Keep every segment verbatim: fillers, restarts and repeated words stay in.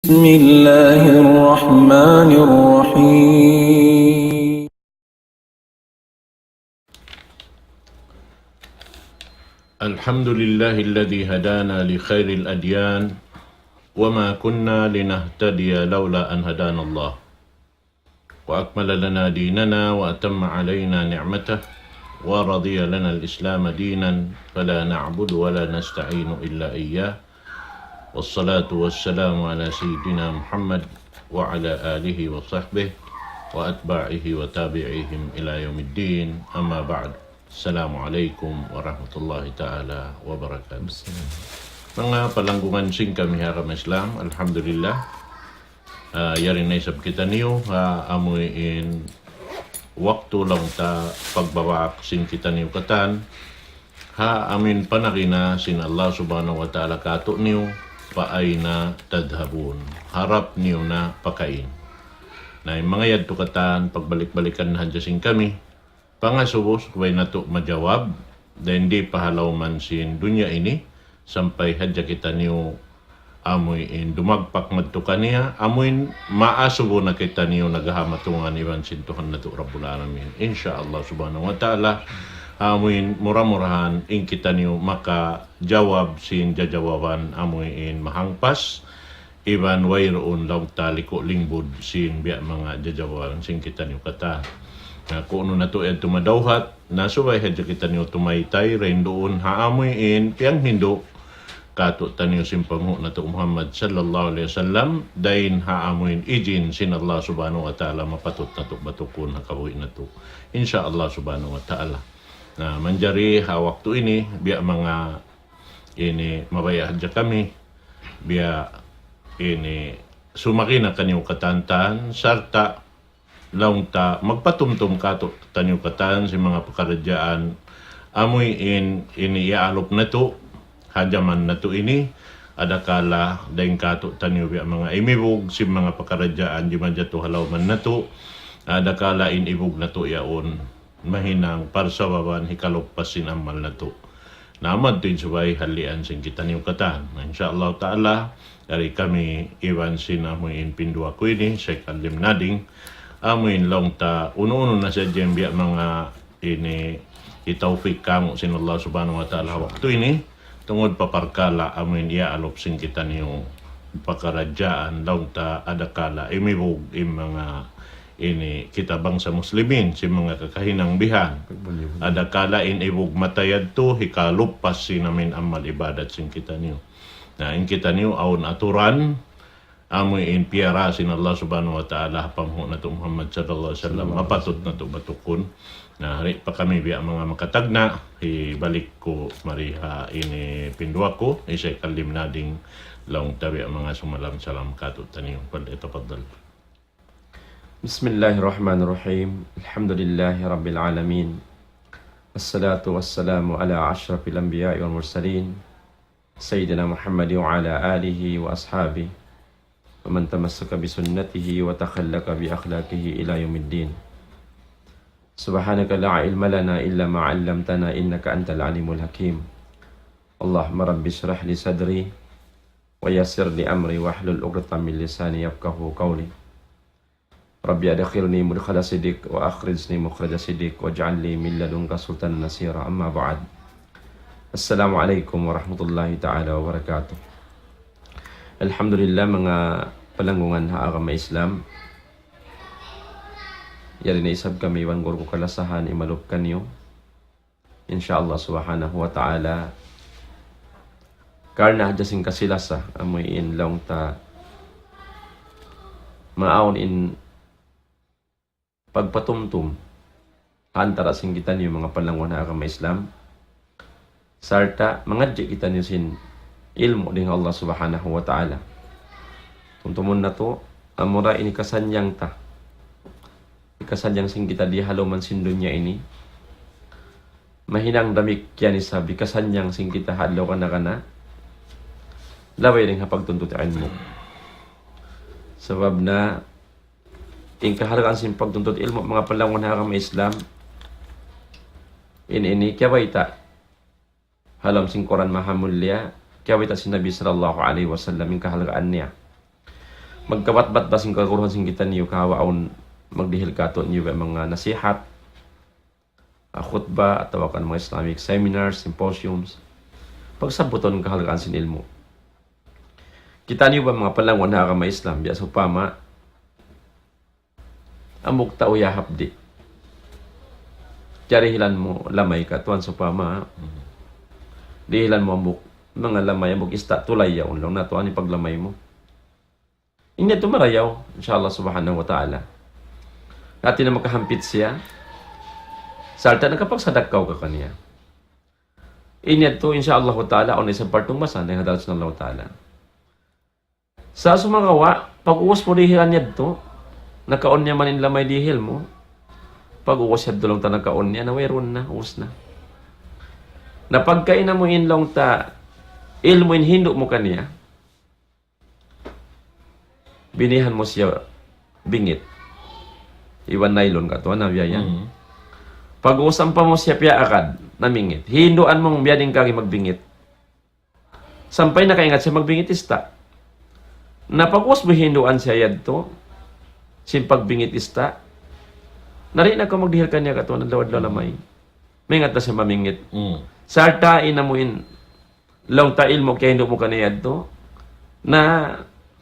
بسم الله الرحمن الرحيم. الحمد لله الذي هدانا لخير الأديان وما كنا لنهتدي لولا أن هدانا الله وأكمل لنا ديننا وأتم علينا نعمته ورضي لنا الإسلام دينا فلا نعبد ولا نستعين إلا إياه والصلاة والسلام على سيدنا محمد وعلى آله وصحبه وأتباعه وتابعيهم إلى يوم الدين. أما بعد. السلام عليكم ورحمة الله تعالى وبركاته. Manga palanggungan sin kami ha agama Islam, alhamdulillah. Ah, yari na isab kitaniyu ha amuin waktu laung ta pagbabaak sin kitaniyu katan ha amuin panagina sin Allah Subhanahu wa Ta'ala kātu'niyu, فأين تذهبون, harap niyu na pakain. Na in manga yadtu katan, pagbalik-balikan na hadja sin kami pangasubu subay natu' majawab, dayn di pa ha lawm sin dunya ini, sampay hadja kitaniyu amuin dumagpak madtu kaniya, amuin maasubu na kitaniyu nagahamatungan iban sin Tuhan natu' Rabbul Alamin. Insya Allah Subhanahu wa Ta'ala, amuin mura-murahan in kitaniyu makajawab sin jajawaban amuin mahangpas, iban wayruun laung ta liku' lingbud sin biya' manga jajawaban sin kitaniyu katan. Na, kunu' natu' yadtu madawhat, na subay hadja kitaniyu tumaytay, dayn duun ha amuin piyanghindu' kātu'niyu sin panghu' natu' Muhammad sallallahu alayhi wasallam, dayn ha amuin ijin sin Allah Subhanahu wa Ta'ala mapatut natu' batukun ha kabuhi' natu'. Insya Allah Subhanahu wa Ta'ala. Na, manjari ha waktu ini, biya' manga ini mabaya' hadja kami, biya' ini sumagina kaniyu katan, sarta' laung ta magpatumtum kātu'niyu katan sin manga pakaradjaan amuin ini iyaalup natu' ha jaman natu' ini. Adakala dayn kātu'niyu biya' manga imibug sin manga pakaradjaan jimajatu ha lawm natu', adakala in ibug natu' yaun mahinang parsababan hikaluppas sin amal natu'. Na, amu yadtu in subay halian sin kitaniyu katan. Na, insya Allah Ta'ala, yari kami iban sin amuin pinduwa ku ini, Sheikh Alim Nading, amuin laung ta unu-unu na sadja in biya' manga ini hitawfik kāmu' sin Allah Subhanahu wa Ta'ala ha waktu ini, tungud pa parkala' amuin iyaalup sin kitaniyu pakaradjaan, laung ta adakala imibug in manga ini kita bangsa Muslimin sin manga kakahinang bihan. Adakala in ibug mata yadtu hikaluppas sin amuin amal ibadat sin kitaniyu. Na, in kitaniyu awn aturan amuin piyara sin Allah Subhanahu wa Ta'ala ha panghu' natu' Muhammad sallallahu alayhi wasallam, mapatut natu' batukun. Na, di' pa kami biya' manga makatagna', hibalik ku mari ha ini pinduwa ku, hi Sheikh Alim Nading, laung ta biya' manga sumalam-salam kātu'niyu. فليتفضل. بسم الله الرحمن الرحيم. الحمد لله رب العالمين. والصلاة والسلام على أشرف الأنبياء والمرسلين، سيدنا محمد وعلى آله وأصحابه ومن تمسك بسنته وتخلق بأخلاقه إلى يوم الدين. سبحانك لا علم لنا إلا ما علمتنا إنك أنت العليم الحكيم. اللهم رب اشرح لي صدري ويسر لي أمري واحلل عقدة من لساني يفقهوا قولي. رب أدخلني مدخل صدق وأخرجني مخرج صدق واجعل لي من لدنك سلطانا نصيرا. أما بعد. السلام عليكم ورحمة الله تعالى وبركاته. Alhamdulillah, manga palanggungan ha agama Islam. Yari na isab kami iban guru ku kalasahan imalup kaniyu. Insya Allah Subhanahu wa Ta'ala, karna' hadja sin kasi-lasa, amuin laung ta maawn in pagpatumtum ha antara' sin kitaniyu manga palanggungan ha agama Islam, sarta' mangadji' kitaniyu sin ilmu' dayn ha Allah Subhanahu wa Ta'ala. Tumtumun natu', amura in hikasannyang ta, hikasannyang sin kita di ha lawm sin dunya ini, mahinang damikkiyan isab hikasannyang sin kita ha adlaw kana-kana, labay dayn ha pagtuntut ilmu'. Sabab na in kahalgaan sin pagtuntut ilmu', manga palanggungan ha agama Islam, in ini kiyabayta' ha lawm sin Qur'an Mahamulliya, kiyabayta' sin Nabi sallallahu alayhi wasallam in kahalgaan niya. magkabatbat ba sin kaguruhan sin kitaniyu kahawa awn magdihil katu'niyu ba manga nasihat, ah, khutbah, atawa kan manga Islamic seminars, symposiums. Pagsabutun kahalgaan sin ilmu'. Kitaniyu ba manga palangun ha agama Islam, biya' sawpama, hambuuk tau yahapdi'. Jari dihilan mu lamay katuan sawpama. Dihilan mu hambuuk, manga lamay hambuuk ista' tulay yaun laung natu' in paglamay mu. Ini yadtu marayaw, insya Allah subhanahu wa ta'ala. Hati na makahampit siya, sarta' nakapagsadakka kaw kaniya. Ini yadtu, insya Allah ta'ala, awn isab partung masa, na hadarat sin Allah ta'ala. Sa' sumagawa', pag-ubus mu dihilan yadtu, nakaun niya man in lamay dihil mu, pag-ubus yadtu laung ta nakaun niya, na wayruun na, ubus na. Na pagka in amu in laung ta, ilmu' in hindu' mu kaniya, binihan mu siya bingit. Iban nylon katuan na biya' yan. Mm. Pag-ubus ampa mu siya piyaagad, namingit. Hinduan mu biya' diin kagi magbingit. Sampay nakaingat siya magbingit ista'. Na pag-ubus mu hinduan siya yadtu, sin pagbingit ista', na di' na kaw magdihil kaniya katuan adlaw-adlaw lamay. Maingat na siya mamingit. Mm. Sarta' in amu in laung ta ilmu' kiyahindu' mu kaniya yadtu, na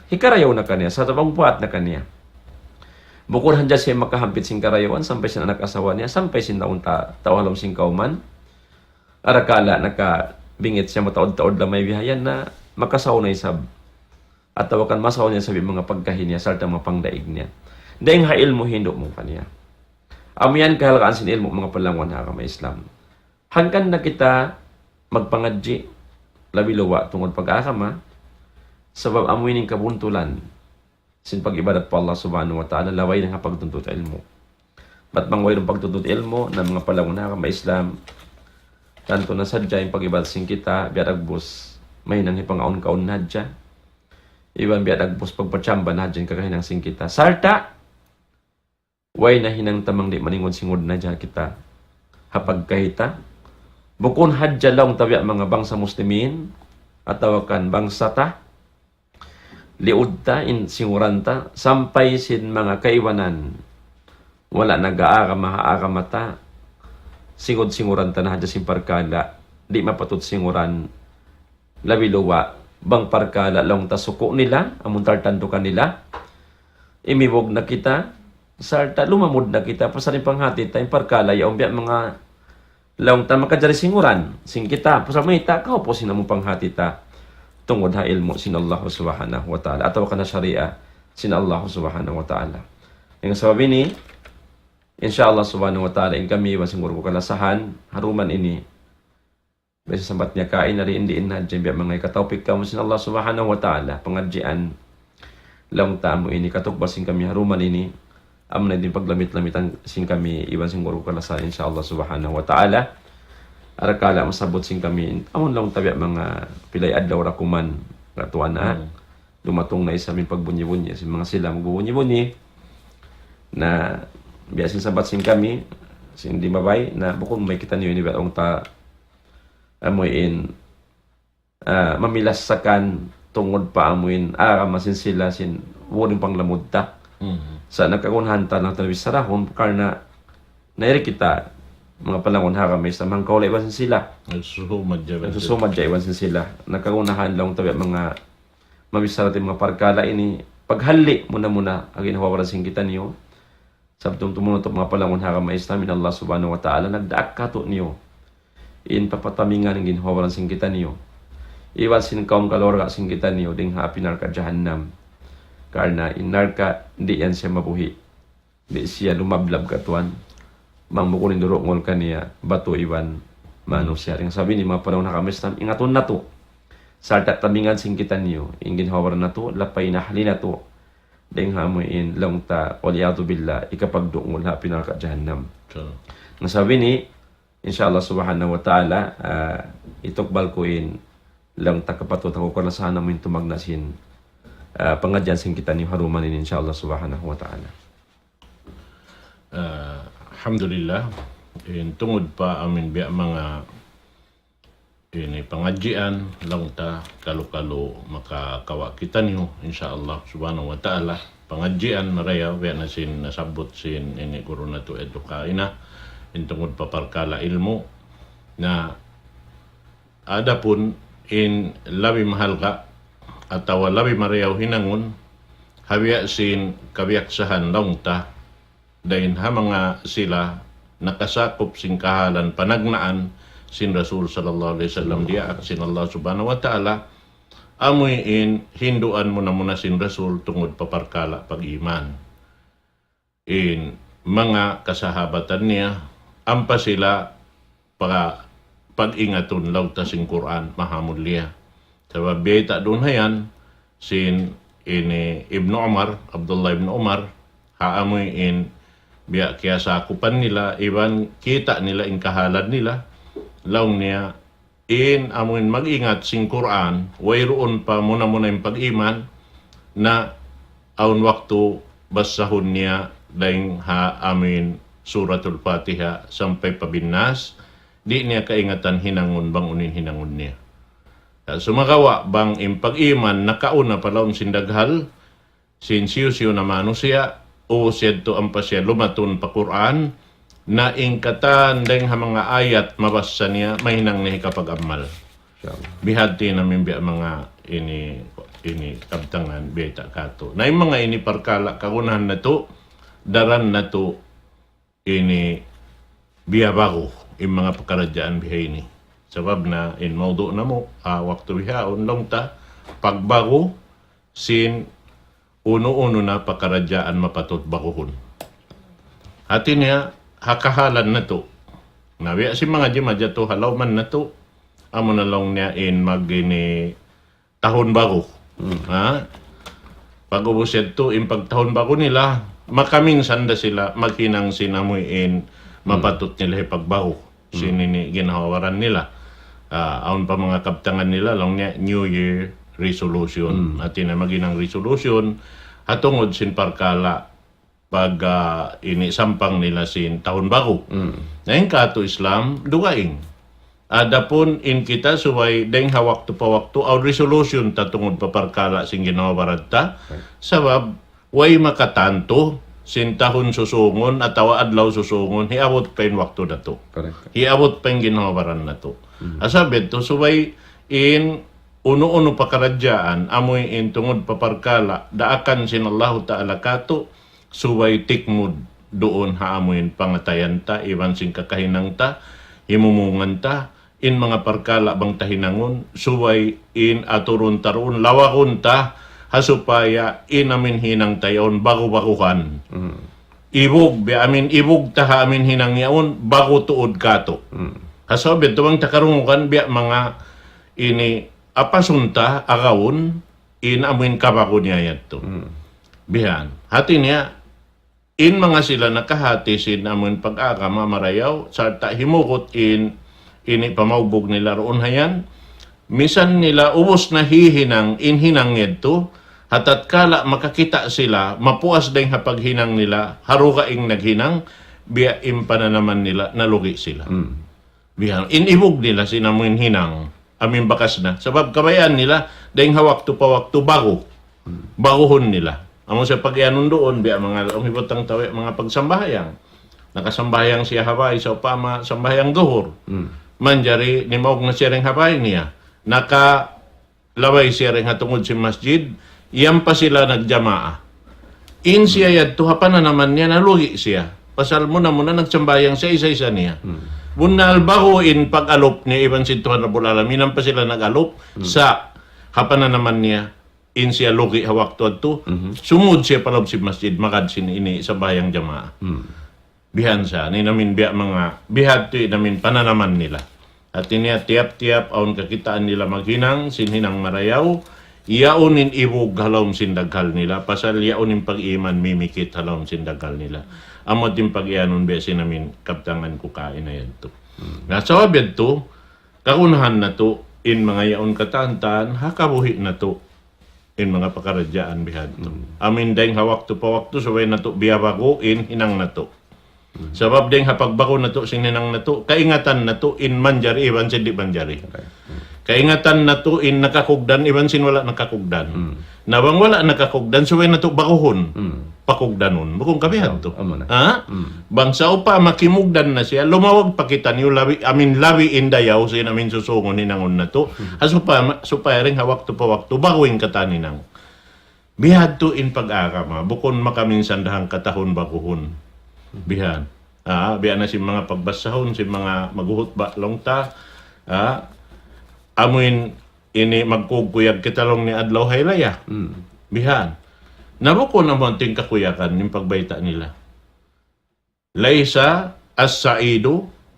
hikarayaw na kaniya, sarta' magbuhat na kaniya. Bukun hadja siya makahampit sin karayawan, sampay sin anak asawa niya, sampay sin laung ta, tau ha lawm sin kawman. Arakala' nakabingit siya mataud-taud lamay bihayan na makasaw na isab. Atawa kan masaw niya isab in manga pagkahi niya, sarta' manga pangdaig niya. Dayn ha ilmu' hindu' mu kaniya. Amu yan kahalgaan sin ilmu' manga palangun ha agama Islam. Hangkan na kita magpangadji', labi luwa' tungud pag-agama, sabab amu ini in kabuntulan sin pag-ibadat pa Allah Subhanahu wa Ta'ala, labi na ha pagtuntut ilmu'. Bat bang wayruun pagtuntut ilmu', na manga palangun ha agama Islam, tantu na sadja in pag-ibadat sin kita, biya' dagbus, mahinang hipang-aun-kaun na hadja. Iban biya' dagbus pagpachamba na hadja in kakahinang sin kita. Sarta', way na hinang tamang di' maningud-singud na hadja kita ha pagkahi ta. Bukun hadja laung ta biya' manga bangsa Muslimin, atawa kan bangsa ta, liud ta in singuran ta, sampay sin manga kaibanan. Wala' nag-aagama ha agama ta, singud-singuran ta na hadja sin parkala' di' mapatut singuran, labi luwa', bang parkala' laung ta suku' nila, amun tartantu kanila, imibug na kita, sarta' lumamud na kita, pasal in panghati ta, in parkala' yaun biya' manga laung ta makajari singuran sin kita, pasal mayta', kaupus in amu panghati ta, tungud ha ilmu' sin Allah Subhanahu wa Ta'ala, atawa kan ha sharia sin Allah Subhanahu wa Ta'ala. Dayn ha sabab ini, insya Allah Subhanahu wa Ta'ala, in kami iban sin guru ku kalasahan, ha dum ini, biya' sin sambat niya kaina, diin-diin na hadja biya' manga hikatawpik kamu sin Allah Subhanahu wa Ta'ala, pangadjian laung ta amu ini, katukbal sin kami ha dum ini, amu na in paglamit-lamitan sin kami iban sin guru ku kalasahan, insya Allah Subhanahu wa Ta'ala. Arakala' masabbut sin kami, amun laung ta biya' manga pilay adlaw ra kuman, katuan na. Hmm. Dumatung na isab in pagbunyi-bunyi, sin manga sila magbubunyi-bunyi. Na, biya' sin sambat sin kami, sin di' mabaya', na bukun may kitaniyu ini biya' laung ta, amu in, ah, mamilasakan tungud pa amu in, ah, agama sin sila sin, wala' in panglamud ta. Mhm. Sa' nakagunahan ta na ta bicharahun, karna' nayri kita, manga palangun ha agama Islam, hangkaula' iban sin sila. Nagsusumad ja iban sin sila. Nagsusumad ja iban sin sila. Nakagunahan laung ta biya' manga mabichara ta in manga parkala' ini, paghali muna-muna, agi in hawaran sin kitaniyu. Sabab tumtumun natu' manga palangun ha agama Islam, in Allah Subhanahu wa Ta'ala, nagdaak katu'niyu in papatamingan in ginhawa-baran sin kitaniyu iban sin kawm kaluarga sin kitaniyu dayn ha api narka' jahannam. Karna' in narka', di' yan siya mabuhi'. Di' siya lumablab katuan. Bang bukun in durungul kaniya, batu iban manusiya'. Dayn ha sabab ini manga palangun ha agama Islam, ingatun natu'. Sarta' tamingan sin kitaniyu in ginhawa-baran natu', lapay na hali natu'. Dayn ha amu in laung ta, wal iyadhu billah, hikapagdungul ha api narka' jahannam. So. Dayn ha sabab ini, insya Allah Subhanahu wa Ta'ala, ah, hitukbal ku in laung ta kapatut aku kalasahan amu in tumagna' sin, ah, pangadjian sin kitaniyu ha dum ini, insya Allah Subhanahu wa Ta'ala. Ah, alhamdulillah, in tungud pa amu in biya' manga ini pangadjian, laung ta kalu-kalu makakawa' kitaniyu, insya Allah subhanahu wa ta'ala. Pangadjian marayaw, biya' na sin nasabbut sin ini guru natu' yadtu kaina, in tungud pa parkala' ilmu'. Na adapun in labi mahalga' atawa labi marayaw hinangun, ha biya' sin kabiyaksahan laung ta, dayn ha manga sila nakasakup sin kahalan panagnaan sin Rasul sallallahu alayhi wasallam diyaak sin Allah subhanahu wa ta'ala, amuin hinduan muna-muna sin Rasul tungud pa parkala' pag-iman. In manga kasahabatan niya, ampa sila pa-, pag-ingatun laung ta sin Qur'an mahamulliya. Sabab biyayta' duun hayan, sin ini Ibnu Umar, Abdullah ibn Umar, ha amuin biya' kiyasakupan nila, iban kita' nila in kahalan nila, laung niya, in amuin mag-ingat sin Qur'an, wayruun pa muna-muna in pag-iman, na awn waktu basahun niya dayn ha amuin Suratul Fatiha sampay pa Binnas, di' niya kaingatan hinangun bang unu in hinangun niya. Sumagawa' bang in pag-iman nakauna pa lawm sin daghal, sin hisiyu-siyu na manusiya', ubus yadtu ampa siya lumatun pa Qur'an, na in katan dayn ha manga ayat mabassa niya, mahinang niya hikapag-amal. Insya Allah. Bihadtu in amuin biya' manga ini, ini kabtangan biyayta' katu'. Na in manga ini parkala' kagunahan natu', daran natu' ini biya' ba'gu in manga pakaradjaan bihaini. Sabab na in mawdu' namu', ah, waktu bihaun laung ta, pagbagu sin unu-unu na pakaradjaan mapatut baguhun. Hati niya, ha kahalan natu'. Na biya' sin manga jimajatu ha lawman natu', amu na laung niya in mag ini tahun baru. Hmm. Ha? Pag-ubus yadtu, in pagtahun baru nila, makaminsan da sila maghinang sin amuin mapatut nila hipagbaru. Sin ini ginhawa-baran nila. Ah, awn pa manga kabtangan nila, laung niya New Year resolution. Hmm. Hati niya maghinang resolution, ha tungud sin parkala' pag, ah, ini sampang nila sin tahun baru. Mm. Na in katu' Islam, dugaing. Adapun in kita subay dayn ha waktu pa waktu, awn resolution ta tungud pa parkala' sin ginhawa-baran ta. Right. Sabab, way makatantu sin tahun susungun atawa adlaw susungun, hiabut pa in waktu natu'. Correct. Hiabut pa in ginhawa-baran natu'. Mm. Asal biya' tu, subay in unu-unu pakaradjaan, amuin tungud pa parkala', daakan sin Allahu Ta'ala katu', subay tikmud duun ha amuin pangatayan ta, iban sin kakahinang ta, himumungan ta, in manga parkala' bang ta hinangun, subay in aturun ta duun, lawagun ta, ha supaya in amuin hinang ta yaun bagu-baguhan. Mm. Ibug, biya' amuin ibug ta ha amuin hinang yaun, bagu tuud katu'. Mm. Ha sabab yadtu bang ta karungugan, biya' manga ini apasun ta, agawun, in amuin kabagu niya yadtu. Mm. Bihan. Hati niya, in manga sila nakahati sin amuin pag-agama marayaw, sarta' himugut in, ini pamaugbug nila duun hayan, misan nila ubus na hihinang in hinang yadtu, ha tatkala makakita' sila, mapuas dayn ha paghinang nila, ha dugaing naghinang, biya' in pananaman nila, nalugi sila. Mm. Bihan, in ibug nila sin amuin hinang, amuin bakas na. Sabab kabayaan nila, dayn ha waktu pa waktu bagu. Hmm. Baguhun nila. Amu sa pag-iyanun duun, biya' manga, ang hibutang tawi, manga pagsambahayang. Nakasambahayang siya ha bay, sa upama, sambahayang duhur. Hmm. Manjari, nimaug na siya dayn ha bay niya. Naka, labay siya dayn ha tungud sin masjid, yan pa sila nagjamaa. In siya yadtu ha pananaman niya nalugi siya. Pasal muna-muna nagsambahayang siya isa-isa niya. Hmm. Bunnal bagu in pag-alup niya iban sin Tuhan Rabbul Alamin, yan pa sila nag-alup sa ha pananaman niya, in siya lugi ha waktu yadtu, sumud siya pa lawm sin masjid, magad sin ini sambahayang jamaa. Hmm. Bihan sa, ini in amuin biya' manga, bihadtu in amuin pananaman nila. Hati niya tiyap-tiyap awn kakitaan nila maghinang, sin hinang marayaw, yaun in ibug ha lawm sin daghal nila, pasal yaun in pag-iman mimikit ha lawm sin daghal nila. Amu in pag-iyanun biya' sin amuin kabtangan ku kaina yadtu. Hmm. Na sabab yadtu, kagunahan natu', in manga yaun katantan, ha kabuhi' natu'. In manga pakaradjaan bihadtu. Hmm. Amuin dayn ha waktu pa waktu, subay natu' biyabagu in hinang natu'. Sabab dayng ha pagbaku natu' sin hinang natu', kaingatan natu' in manjari iban sin di' manjari. Kaingatan natu' in nakakugdan iban sin wala' nakakugdan. Na bang wala' nakakugdan, subay natu' bakuhun. Pakugdanun. Bukun ka bihadtu. Amu na. Ha? Bang sawpama kimugdan na siya, lumawag pa kitaniyu labi, amin labi in dayaw sin amin susungun hinangun natu'. Ha supaya, supaya dayng ha waktu pa waktu, baku in katan hinang. Bihadtu in pag-agama, bukun makaminsan da hangka tahun bakuhun. Bihan. Ah, biya' na sin manga pagbasahun, sin manga maghuhutba laung ta. Ah, amuin ini magkukuyag kita laung niya adlaw haylaya. Bihan. Na bukun amu in kakuyagan in pagbayta' nila. ليس السعيد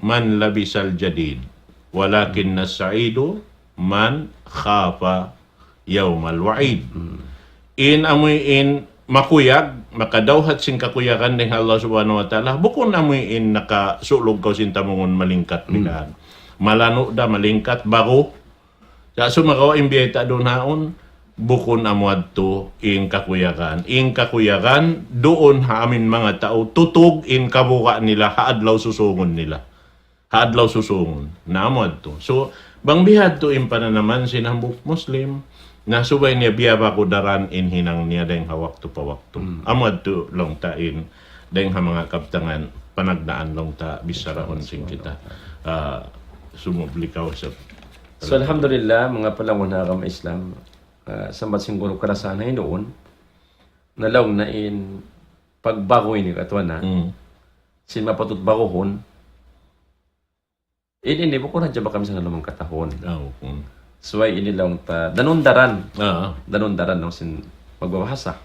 من لبس الجديد، ولكن السعيد من خاف يوم الوعيد. In amuin makuyag, makadawhat sin kakuyagan dayng ha Allah Subhanahu wa Ta'ala, bukun amuin nakasulug kaw sin tamungun malingkat bihan. Malanu' da malingkat, baru, sa' sumagawa' in biyayta' duun haun, bukun amu yadtu in kakuyagan. In kakuyagan, duun ha amin manga tau, tutug in kabuga' nila, ha adlaw susungun nila. Ha adlaw susungun. Na amu yadtu. So, bang bihadtu in pananaman sin hambuuk Muslim, na subay niya biyabaku daran in hinang niya dayng ha waktu pa waktu. Amu yadtu laung ta in, dayng ha manga kabtangan, panagnaan laung ta, bisarahun sin kita. Ah, sumubli kaw sa So, alhamdulillah, manga palangun ha agama Islam, ah, sambat sin guru karasahan ha induun, na laung na in pagbaku ini katuan na, sin mapatut bakuhun, in ini bukun hadja baka misan na lumang katahun. Ah, bukun. Subay ini laung ta, danun daran. Ah. Danun daran laung sin magbabahasa.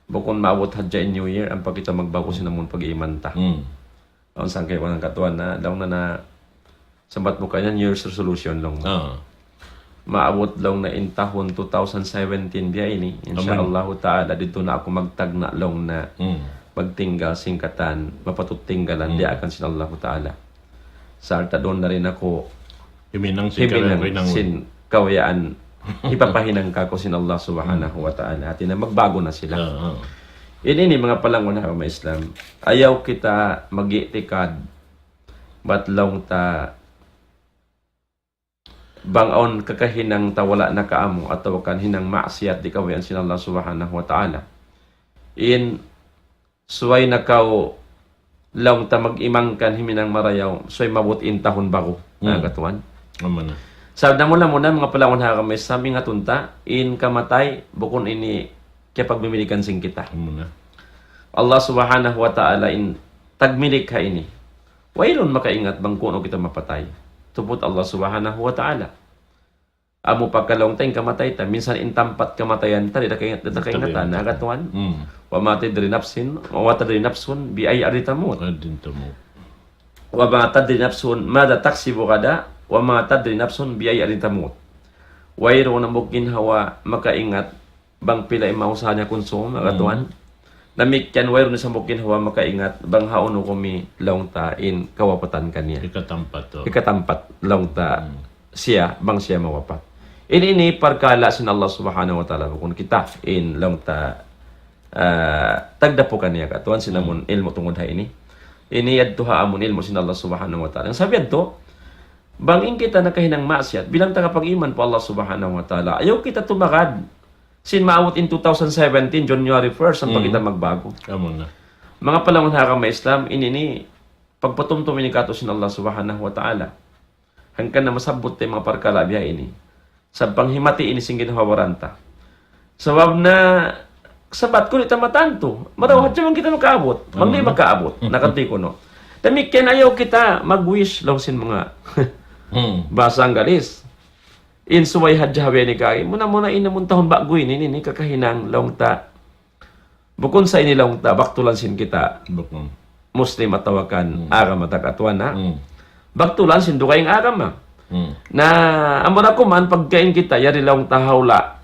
Bukun maabut hadja in New Year, ampa kita magbaku sin amun pag-iman ta. Laung sangkay wanan katuan na, laung na na, sambat mu kaniya New Year's resolution laung. Ah. Maabut laung na in tahun two thousand seventeen biya' ini. Insya Allahu Ta'ala, didtu na aku magtagna' laung na magtinggal sin katan, mapatut tinggalan, diyaakan sin Allahu Ta'ala. Sarta' duun na rin aku himinang sin kabayaan, sin kabayaan hipapahinang kaku' sin Allah Subhanahu wa Ta'ala. Hati na magbaku na sila. Ah, ah. Ini, ini manga palangun ha agama Islam. Ayaw kita mag-i'tikad bat laung ta bang awn kakahinang ta wala' nakaamu atawa kan hinang maksiat di' kabayaan sin Allah Subhanahu wa Ta'ala. In subay na kaw laung ta mag-imangkan himinang marayaw, subay maabut in tahun baru. Hmm. Na katuan. Amu na. Sa' muna-muna, manga palangun ha agama Islam, ingatun ta, in kamatay, bukun ini kiyapagmimilikan sin kita. Amu na. Allah Subhanahu wa Ta'ala in tagmilik ha ini. Wayruun makaingat bang ku'nu kita mapatay. Tuput Allah Subhanahu wa Ta'ala. Amu pa ka laung ta in kamatay ta, minsan in tampat kamatayan ta, di' ta kaingat, di' ta kaingatan, na katuan. Hmm. وما تدري نفس، وما تدري نفس بأي أرض تموت. Ardin tamut. وما تدري نفس ماذا تكسب غدا، وما تدري نفس بأي أرض تموت. Wayruun hambuuk ginhawa makaingat bang pila in mausaha niya kunsum, na katuan. Damikkiyan wayruun isab hambuuk ginhawa makaingat bang hawnu kunu' laung ta in kawapatan kaniya. Hikatampat, oh. Hikatampat laung ta siya, bang siya mawapat. Ini, ini parkala' sin Allah Subhanahu wa Ta'ala, bukun kita in laung ta, ah, tagdapu kaniya katuan sin amun ilmu' tungud ha ini. Ini yadtu ha amun ilmu' sin Allah Subhanahu wa Ta'ala. Sabab yadtu, bang in kita nakahinang maksiat, bilang ta kapag-iman pa Allah Subhanahu wa Ta'ala, ayaw kita tumagad sin maabut in two thousand seventeen, January first, ampa kita magbaku. Amu na. Manga palangun ha agama Islam, ini, ini, pagpatumtum ini katu' sin Allah Subhanahu wa Ta'ala. Hangkan na masabbut ta in manga parkala' biya' ini. Sa' bang himati ini sin ginhawa-baran ta. Sabab na, sabat ku di' ta matantu. Marayaw hadja bang kita makaabut. Bang di' makaabut. Na kati' kunu'. Damikkiyan ayaw kita mag-wish laung sin manga bahasa Anggalis. In subay hadja ha biya' ini kari. Muna-muna in amun tahun ba'gu ini, ini, ini kakahinang laung ta. Bukun sa' ini laung ta, baktulan sin kita. Bukun. Muslim atawa kan agama ta katuan na. Baktulan sin dugaing agama. Na, amura kuman pagkahi kita, yari laung ta ha hula'.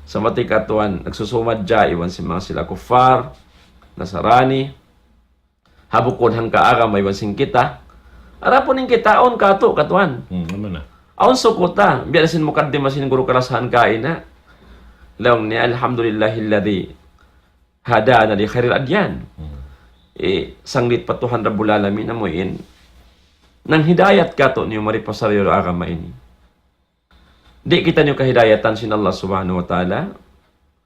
Sa' mati katuan, nagsusumadja, iban sin manga sila kuffar, Nasarani, ha bukun hangka agama iban sin kita. Adapun in kita, awn katu' katuan. Hmm, amu na. Awn suku ta, biya' na sin mukaddimah sin guru kalasahan kaina. Laung niya, "Alhamdulillahilladhi hadana li khairil adyan." Hmm. eh, sanglit pa Tuhan Rabbul Alamin, amu in nanghidayat kātu'niyu mari pa sarayaw agama ini. Di' kitaniyu kahidayatan sin Allah Subhanahu wa Ta'ala.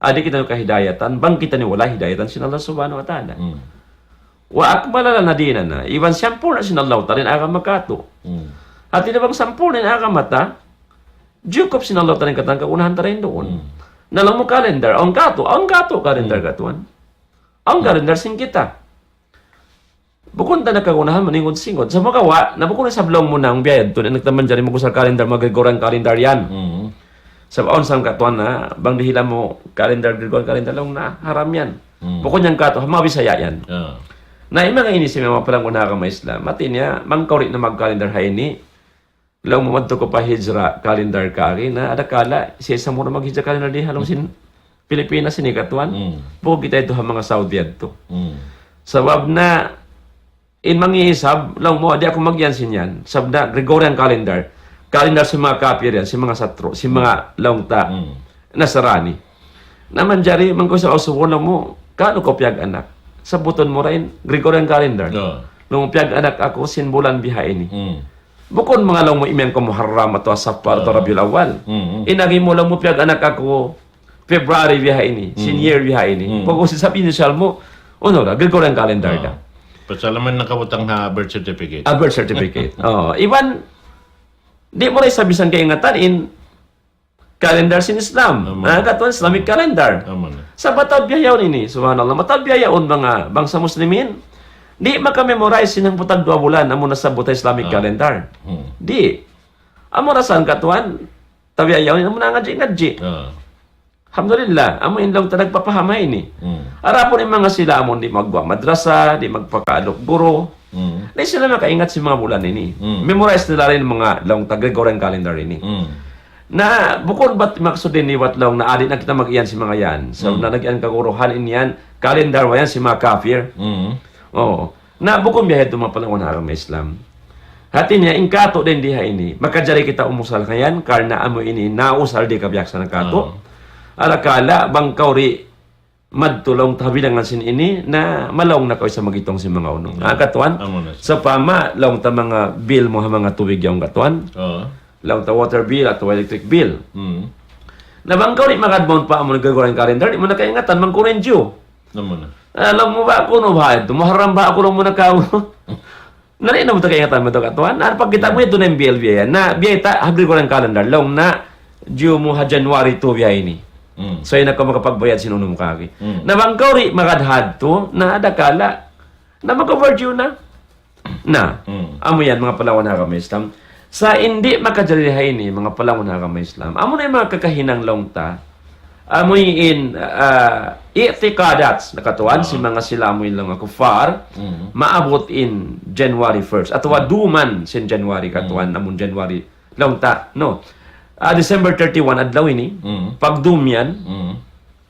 Ah, di' kitaniyu kahidayatan, bang kitaniyu wala' hidayatan sin Allah Subhanahu wa Ta'ala. Hmm. Wa akmala lana dinana, iban siyampurna' sin Allah Ta'ala in agama kātu'. Hmm. Hati niya bang sampurna' in agama ta, jukup sin Allah Ta'ala in katan kagunahan ta dayn duun. Hmm. Na laung mu calendar, awn kātu', awn kātu' calendar Hmm. kātu'an. Awn Hmm. calendar sin kita. Bukun ta na kagunahan maningud-singud. Sumagawa', na bukun isab laung mu na biya' yadtu, na nagtaman jari mag-usal calendar, mag-Gregorian calendar yan. Hmm. Sabab awn sangkatuan na, bang dihila mu calendar, Gregorian calendar laung na, haram yan. Hmm. Bukun yan kātu', ha manga Bisaya yan. Ah. Na, in manga ini sin manga palangun ha agama Islam. Hati niya, bang kaw di' na mag-calendar ha ini, laung mu madtu kaw pa hijra calendar kari, na adakala, siya isab mu na mag-hijra calendar di ha lawm sin Pilipinas ini katuan. Hmm. Bukun kita yadtu ha manga Saudi yadtu. Hmm. Sabab na, in manga isab, laung mu, di' aku mag-iyan sin yan. Sabab na Gregorian calendar. Calendar sin manga kapir yan, sin manga satru', sin manga laung ta Hmm. Nasrani. Na manjari, bang kaw isab usubun, laung mu, kaunu kaw piyag-anak? Sabbutun mu ra in Gregorian calendar. Ah. Laung mu, piyag-anak aku sin bulan biha ini. Hmm. Bukun manga laung mu imiyan kaw Muharram atawa Safar atawa Ah. Rabiul Awwal. Hmm. In agi mu, laung mu, piyag-anak aku February biha ini, sin Hmm. year biha ini. Hmm. Pag-usap initial mu, unu ra, Gregorian calendar Ah. da. Pasal amun nakabutang ha birth certificate. Ah, birth certificate. Oh, iban, di' mu ra isab misan kaingatan in calendar sin Islam. Amu. Ah, katuan Islamic Amu. calendar. Amu na. Sa' mataud biya' yaun ini, subhanallah. Mataud biya' yaun manga bangsa Muslimin. Di' maka-memorize sin hangpu' tagduwa bulan, amun nasabbut ha Islamic Ah. calendar. Hmm. Di'. Amu ra san katuan, tabiya' yaun ini, amun nangadji'-ngadji'. Ah. Alhamdulillah, amu in laung ta nagpapaham ha ini. Hmm. Adapun in manga sila amun di' magguwa' madrasa, di' magpakaaluk guru, Hmm. di' sila makaingat sin manga bulan ini. Hmm. Memorize nila ra in manga laung ta Gregorian calendar ini. Hmm. Na, bukun bat maksud ini bat laung na di' na kita mag-iyan sin manga yan. Sabab Hmm. na nag-iyan kaguruhan in yan, calendar wa yan sin manga kapir. Hmm. Oo. Na, bukun biya' yadtu manga palangun ha agama Islam. Hati niya, in kātu' dayn di ha ini, makajari kita umusal ha yan, karna' amu ini nausal di' kabiyaksahan kātu'. Oo. Adakala, bang kaw di' madtu laung ta ha bilangan sin ini, na malaung na kaw isab mag-itung sin manga unu. Oo. Ah, katuan? Amu na. Sawpama, laung ta manga bill mu ha manga tubig yaun katuan. Oo. Laung ta water bill atawa electric bill. Hmm. Na bang kaw di' magad mawn pa amun Gregorian calendar, di' mu na kaingatan, bang kunu' in Jew. Amu na. Ah, laung mu ba, kunu' ba yadtu? Muharram ba aku laung mu na kaw? Na di' na mu ta kaingatan mu yadtu katuan. Na pagkita' mu yadtu na in bill biya' yan. Na biya' ta, ha Gregorian calendar, laung na Jew mu ha January two biya' ini. Hmm. So, di' na kaw makapagbayad sin unu mu kari. Hmm. Na bang kaw di' magad hadtu, na adakala. Na mag-overdue na. Na, Hmm. amu yan, manga palangun ha agama Islam. Sa' in di' makajari ha ini, manga palangun ha agama Islam. Amu na in manga kakahinang laung ta. Amu in, ah, i'tiqadat, na katuan, Ah. sin manga sila amu in laung kuffar, Hmm. maabut in January first. Atawa Hmm. duman sin January katuan, Hmm. amun January laung ta, no? Ah, December thirty-one, adlaw ini, Hmm. pagdum yan, Hmm.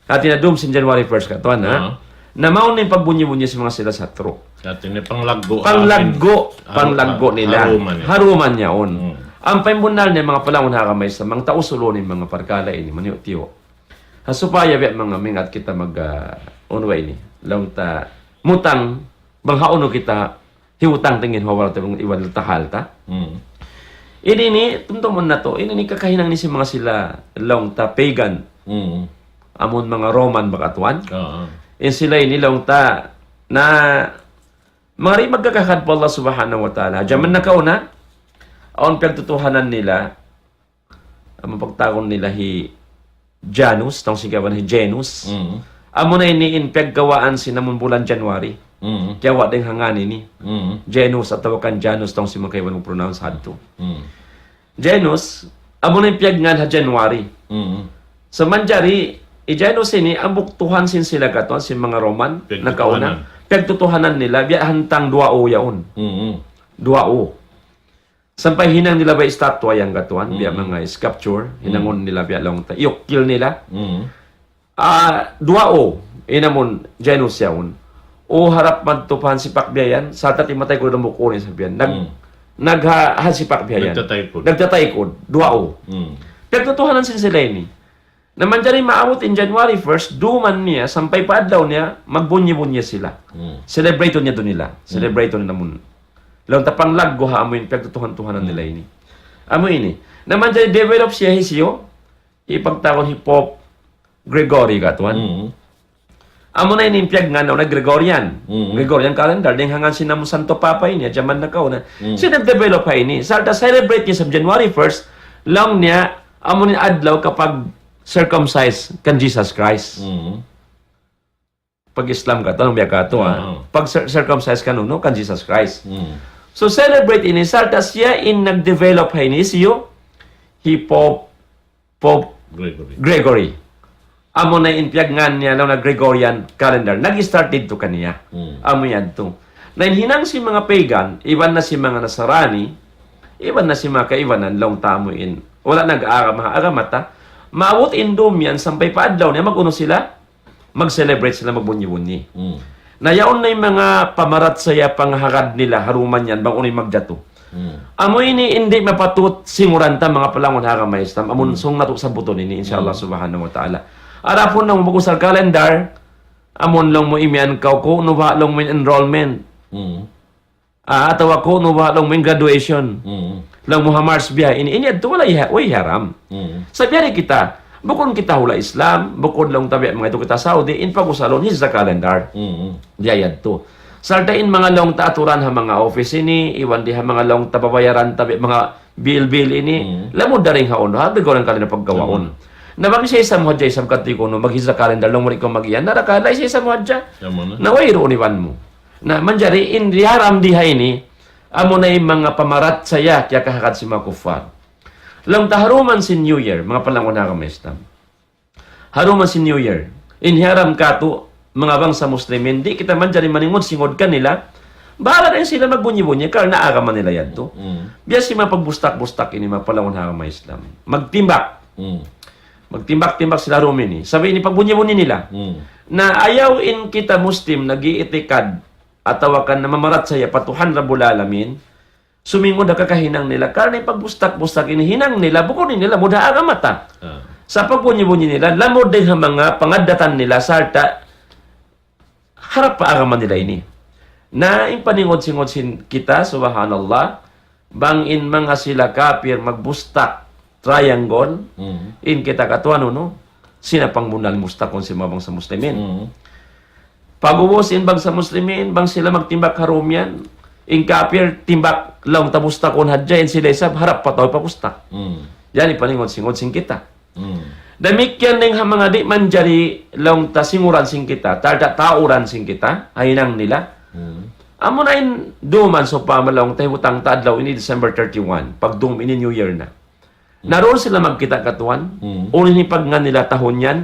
Hati na dum sin January first katuan, ha? Ah. Na mawn in pagbunyi-bunyi sin manga sila satru'. Hati niya panglaggu', Panglaggu', amin, panglaggu' haru-, nila. Haruman niya. Haruman niya yaun. Hmm. Ampa in bunnal niya manga palangun ha agama Islam, bang ta usulun in manga parkala' ini, maniyu'-tiyu'. Ha supaya biya' manga mingat kita mag, ah, unu ba ini, laung ta, mutang, bang ha unu kita, hiyutang tingin ha wala' ta iban tahal ta. Hmm. Ini ini, tumtumun natu', ini ini kakahinang ini sin manga sila laung ta pagan. Hmm. Amun manga Roman ba katuan. Oo. In sila ini laung ta na mari magkakahagad pa Allah Subhanahu wa Ta'ala. Jaman Hmm. nakauna, awn piyagtutuhanan nila, amu pagtawagun nila hi Janus, tawng sin kaibanan hi Janus. Mm. Amu na ini in piyagkawaan sin amun bulan January. Mm. Kiyawa' dayn ha ngan ini. Mm. Janus atawa kan Janus, tawng sin manga kaibanan mag-pronounce hadtu. Mm. Janus, amu na in piyagngan ha January. Mm. Sa' manjari, hi Janus ini, hambuuk tuhan sin sila katuan, sin manga Roman, nakauna. Piyagtutuhanan. Piyagtutuhanan nila, biya' hantang duwaa yaun. Mm. Duwaa. Sampay hinang nila ba istatwa yan katuan, biya' manga sculpture, hinangun nila biya' laung ta, iyukil nila. Mm. Ah, duwaa, in amun Janus yaun. O harap madtu pa hansipak biya' yan, sarta' in mata ku dambukkun isab yan. Nag-, Mm. nagha-, hansipak biya' yan. Nagtataykud. Nagtataykud, duwaa. Mm. Piyagtutuhanan sin sila ini. Na manjari maabut in January first, duman niya, sampay pa adlaw niya, magbunyi-bunyi sila. Hmm. Celebrate niya duun nila. Hmm. Celebrate nila mun. Laung ta panglaggu' ha amu in piyagtutuhan-tuhanan Hmm. nila ini. Amu ini. Na manjari develop siya hisiyu, ipagtawagun hi Pope Gregory katuan. Hmm. Amu na ini in piyagngan na Gregorian. Mm. Gregorian calendar, dayn ha ngan sin amu Santo Papa ini, ha jaman nakauna. Mm. Siya nag-develop ha ini. Sarta' celebrate niya sa January first, laung niya, amu in adlaw kapag circumcise kan Jesus Christ. Mm. Pag Islam katu', anong biya' katu', ha? Oo. Pag cir-, circumcise kan unu, kan Jesus Christ. Mm. So, celebrate ini, sarta' siya in nag-develop ha ini, siyu, hi Pope Pope Gregory. Gregory. Amu na in piyagngan niya laung na Gregorian calendar. Nag-start didtu kaniya. Hmm. Amu yadtu. Na in hinang sin manga pagan, iban na sin manga Nasarani, iban na sin manga kaibanan, laung ta amu in wala' nag-aagama, agama ta, maabut in dum yan sampay pa adlaw niya, mag-unu sila? Mag-celebrate sila, magbunyi-bunyi. Hmm. Na yaun na in manga pamarachaya pangahagad nila, ha duman yan, bang unu in magjatu. Hmm. Amu ini in di' mapatut singuran ta manga palangun ha agama Islam. Amun Hmm. sung natu' sabbutun ini, insya Allah Hmm. subhanahu wa ta'ala. Adapun laung mu mag-usal calendar, amun laung mu imiyan kaw kunu' ba laung mu in enrollment. Hmm. Ah, atawa kunu' ba laung mu in graduation. Hmm. Laung mu ha March biya' ini, ini yadtu wala' iha-, way haram. Hmm. Sa' biya' di kita, bukun kita hula' Islam, bukun laung ta biya' manga yadtu kita Saudi, in pag-usalun hijra calendar. Hmm. Biya' yadtu. Sarta' in manga laung ta aturan ha manga office ini, iban di ha manga laung ta babayaran ta biya' manga bill-bill ini, Hmm. lamud dayn ha unu, ha, di' ko lang kalina pagkawaun. Hmm. Na bang isa-isa mu hadja isab kati' kunu', mag-hijra calendar, laung mu di' kaw mag-iyan, na rakala isa-isa mu hadja. Tama na. Na wayruun iban mu. Na manjari in di' haram di ha ini, amu na in manga pamarachaya kiyakahagad sin manga kuffar. Laung ta ha duman sin New Year, manga palangun ha agama Islam. Ha duman sin New Year. In hiyaram katu', manga bangsa Muslimin, di' kita manjari maningud-singud kanila. Bahala' na sila magbunyi-bunyi, karna' agama nila yadtu. Mm. Biya' sin manga pagbustak-bustak ini, manga palangun ha agama Islam. Magtimbak. Mm. Magtimbak-timbak sila ha dum ini. Sabab ini pagbunyi-bunyi nila. Mm. Na ayaw in kita Muslim nag-iitikad atawa kan namamarachaya pa Tuhan Rabbul Alamin, sumingud ha kakahinang nila. Karna' in pagbustak-bustak ini hinang nila, bukun ini lamud ha agama ta. Ah. Sa' pagbunyi-bunyi nila, lamud dayn ha manga pangaddatan nila, sarta' harap pa agama nila ini. Na in paningud-singud sin kita, subhanallah, bang in manga sila kapir magbustak triangle, Mm. in kita katuan, unu, sila pangbunnal mustakun sin manga bangsa Muslimin. Mm. Pag'ubus in bangsa Muslimin, bang sila magtimbak ha dum yan, in kapir timbak laung ta bustakun hadja, in sila isab harap pa tau pabustak. Mm. Yan in paningud-singud sin kita. Mm. Damikkiyan dayn ha manga di' manjari laung ta singuran sin kita, ta-, ta-, tauran sin kita, ha hinang nila. Mm. Amu na in duman sawpama laung ta hibutang ta adlaw ini December thirty-one, pagdum ini New Year na. Mm. Na duun sila magkita' katuan, Mm. unu in hipagngan nila tahun yan,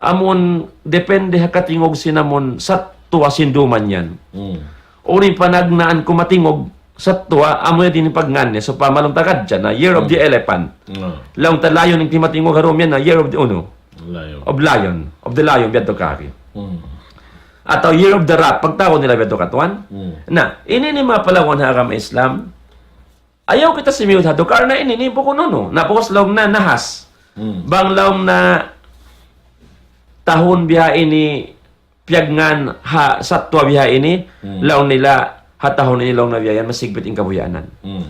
amun depende ha katingug sin amun sattuwa sin duman yan. Mm. Unu in panagnaan kumatingug sattuwa, amu yan in hipagngan niya. Sawpama laung ta kadja na Year of the Mm. Elephant. Mm. Laung ta lion in timatingug ha dum yan na Year of the, unu? Lion. Of lion. Of the lion, biya' tu kari. Mm. Atawa Year of the Rat, pagtawagun nila biya' tu katuan. Mm. Na, ini in manga palangun ha agama Islam, ayaw kita simiyud ha tu, karna' ini, ini bukun unu. Na pag'ubus laung na nahas. Mm. Bang laung na tahun biha ini piyagngan ha sattuwa biha ini, Mm. laung nila ha tahun ini laung na biya' yan, masigpit in kabuhianan. Mm.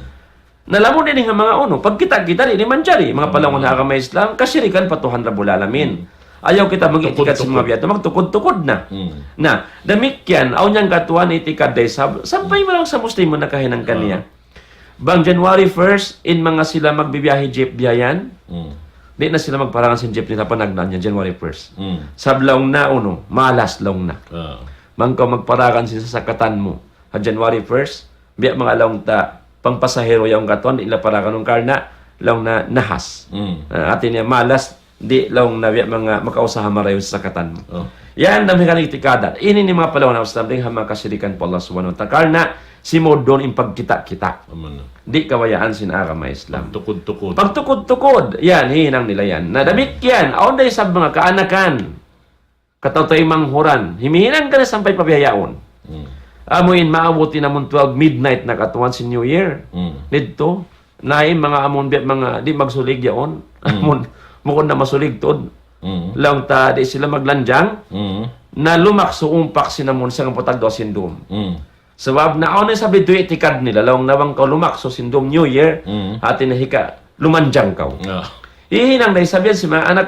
Na lamud ini ha manga unu, pagkita'-kita' ini manjari, manga Mm. palangun ha agama Islam, kasirikan pa Tuhan Rabbul Alamin. Mm. Ayaw kita mag-itikad sin manga Tukud-tukud. biya' tu, magtukud-tukud na. Mm. Na, damikkiyan, awn yan katuan itikad da isab, sampay Mm. malang sa Muslim nakahinang kaniya. Ah. Bang January first, in manga sila magbibiyahe jeep biya' yan, Mm. di' na sila magparangan sin jeep nila panagnaan yan, January first. Mm. Sabab laung na, unu, malas laung na. Ah. Bang kaw magparangan sin sasakatan mu, ha January first, biya' manga laung ta, pangpasahero yaun katuan, di' nila paraganun karna' laung na nahas. Mm. Ah, hati niya malas, di' laung na biya' manga makausaha marayaw sasakatan mu. Oh. Yan, damikkiyan itikad. Ini in manga palangun ha Islam, dayn ha manga kasirikan pa Allah Subhanahu wa Ta'ala. Karna' simud duun in pagkita'-kita'. Aman na. Di' kabayaan sin agama Islam. Pagtukud-tukud. Pagtukud-tukud. Yan, hinang nila yan. Na damikkiyan, awn da isab manga kaanakan. Kataw-taymanghuran, himihinang ka na sampay pa bihaun. Mm. Amu in maabut in amun twelve midnight na katuan sin New Year. Mm. Didtu, na in manga amun biya' manga di' magsulig yaun. Mm. Amun, Bukun na masulig tuud. Mm. Laung ta di' sila maglanjang, Mm. na lumaksu umpak sin amun sangpu' tagduwa sin dum. Mm. Sabab na awn isab in itikad nila, laung na bang kaw lumaksu sin dum New Year, Mm. hati niya hika, lumanjang kaw. Ah. Hihinang da isab yan sin manga anak,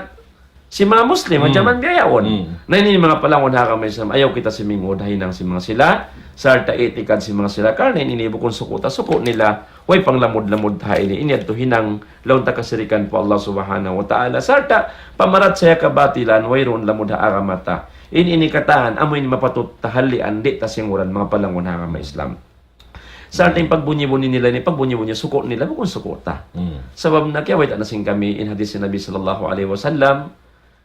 sin manga Muslim, Mm. jaman bihaun. Mm. Na ini manga palangga' ha agama Islam, ayaw kita sumingud ha hinang sin manga sila, sarta' itikad sin manga sila, karna' ini bukun suku' ta, suku' nila, way panglamud-lamud ta ha ini, ini yadtu hinang laung ta kasirikan pa Allah Subhanahu wa Ta'ala. Sarta' pamarachaya kabatilan, wayruun lamud ha agama ta. In ini katan, amu in mapatut ta halian, di' ta singuran manga palangga' ha agama Islam. Sarta' in pagbunyi-bunyi nila ini, pagbunyi-bunyi suku' nila, bukun suku' ta. Mm. Sabab na kiyawayta' na sin kami, in hadis sin Nabi sallallahu alayhi wasallam,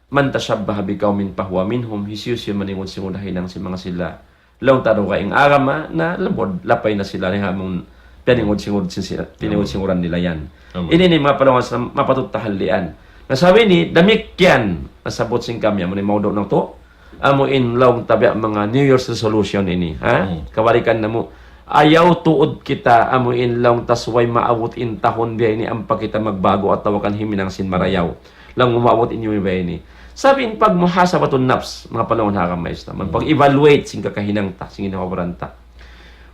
من تشبه بقوم فهو منهم. Hisiyu-siyu maningud-singud ha hinang sin manga sila, laung ta dugaing agama, na lamud, lapay na sila dayn ha amun, piyaningud-singud sin sila, piyaningud-singuran nila yan. Amun. Ini in manga palangga' sa mapatut ta halian. Na sabab ini, damikkiyan, nasabbut sin kami, amu in maudu' natu', amu in laung ta biya' manga New Year's resolution ini, ha? Hmm. Kabalikan namu', ayaw tuud kita, amu in laung ta subay maabut in tahun biya' ini ampa kita magbagu atawa kan huminang sin marayaw. Laung maabut in yumi biya' ini. Sabab in pagmuhasabatun nafs, manga palangga' ha agama Islam. Hmm. Pag-evaluate sin kakahinang ta, sin ginhawa-baran ta.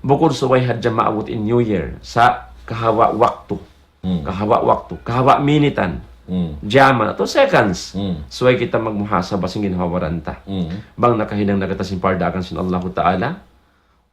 Bukun subay hadja maabut in New Year, sa' kahaba' waktu. Hmm. Kahaba' waktu, kahaba' minitan. Hmm. Jaman atawa seconds. Hmm. Subay kita magmuhasabah sin ginhawa-baran ta. Hmm. Bang nakahinang na kita sin pardaakan sin Allahu Ta'ala,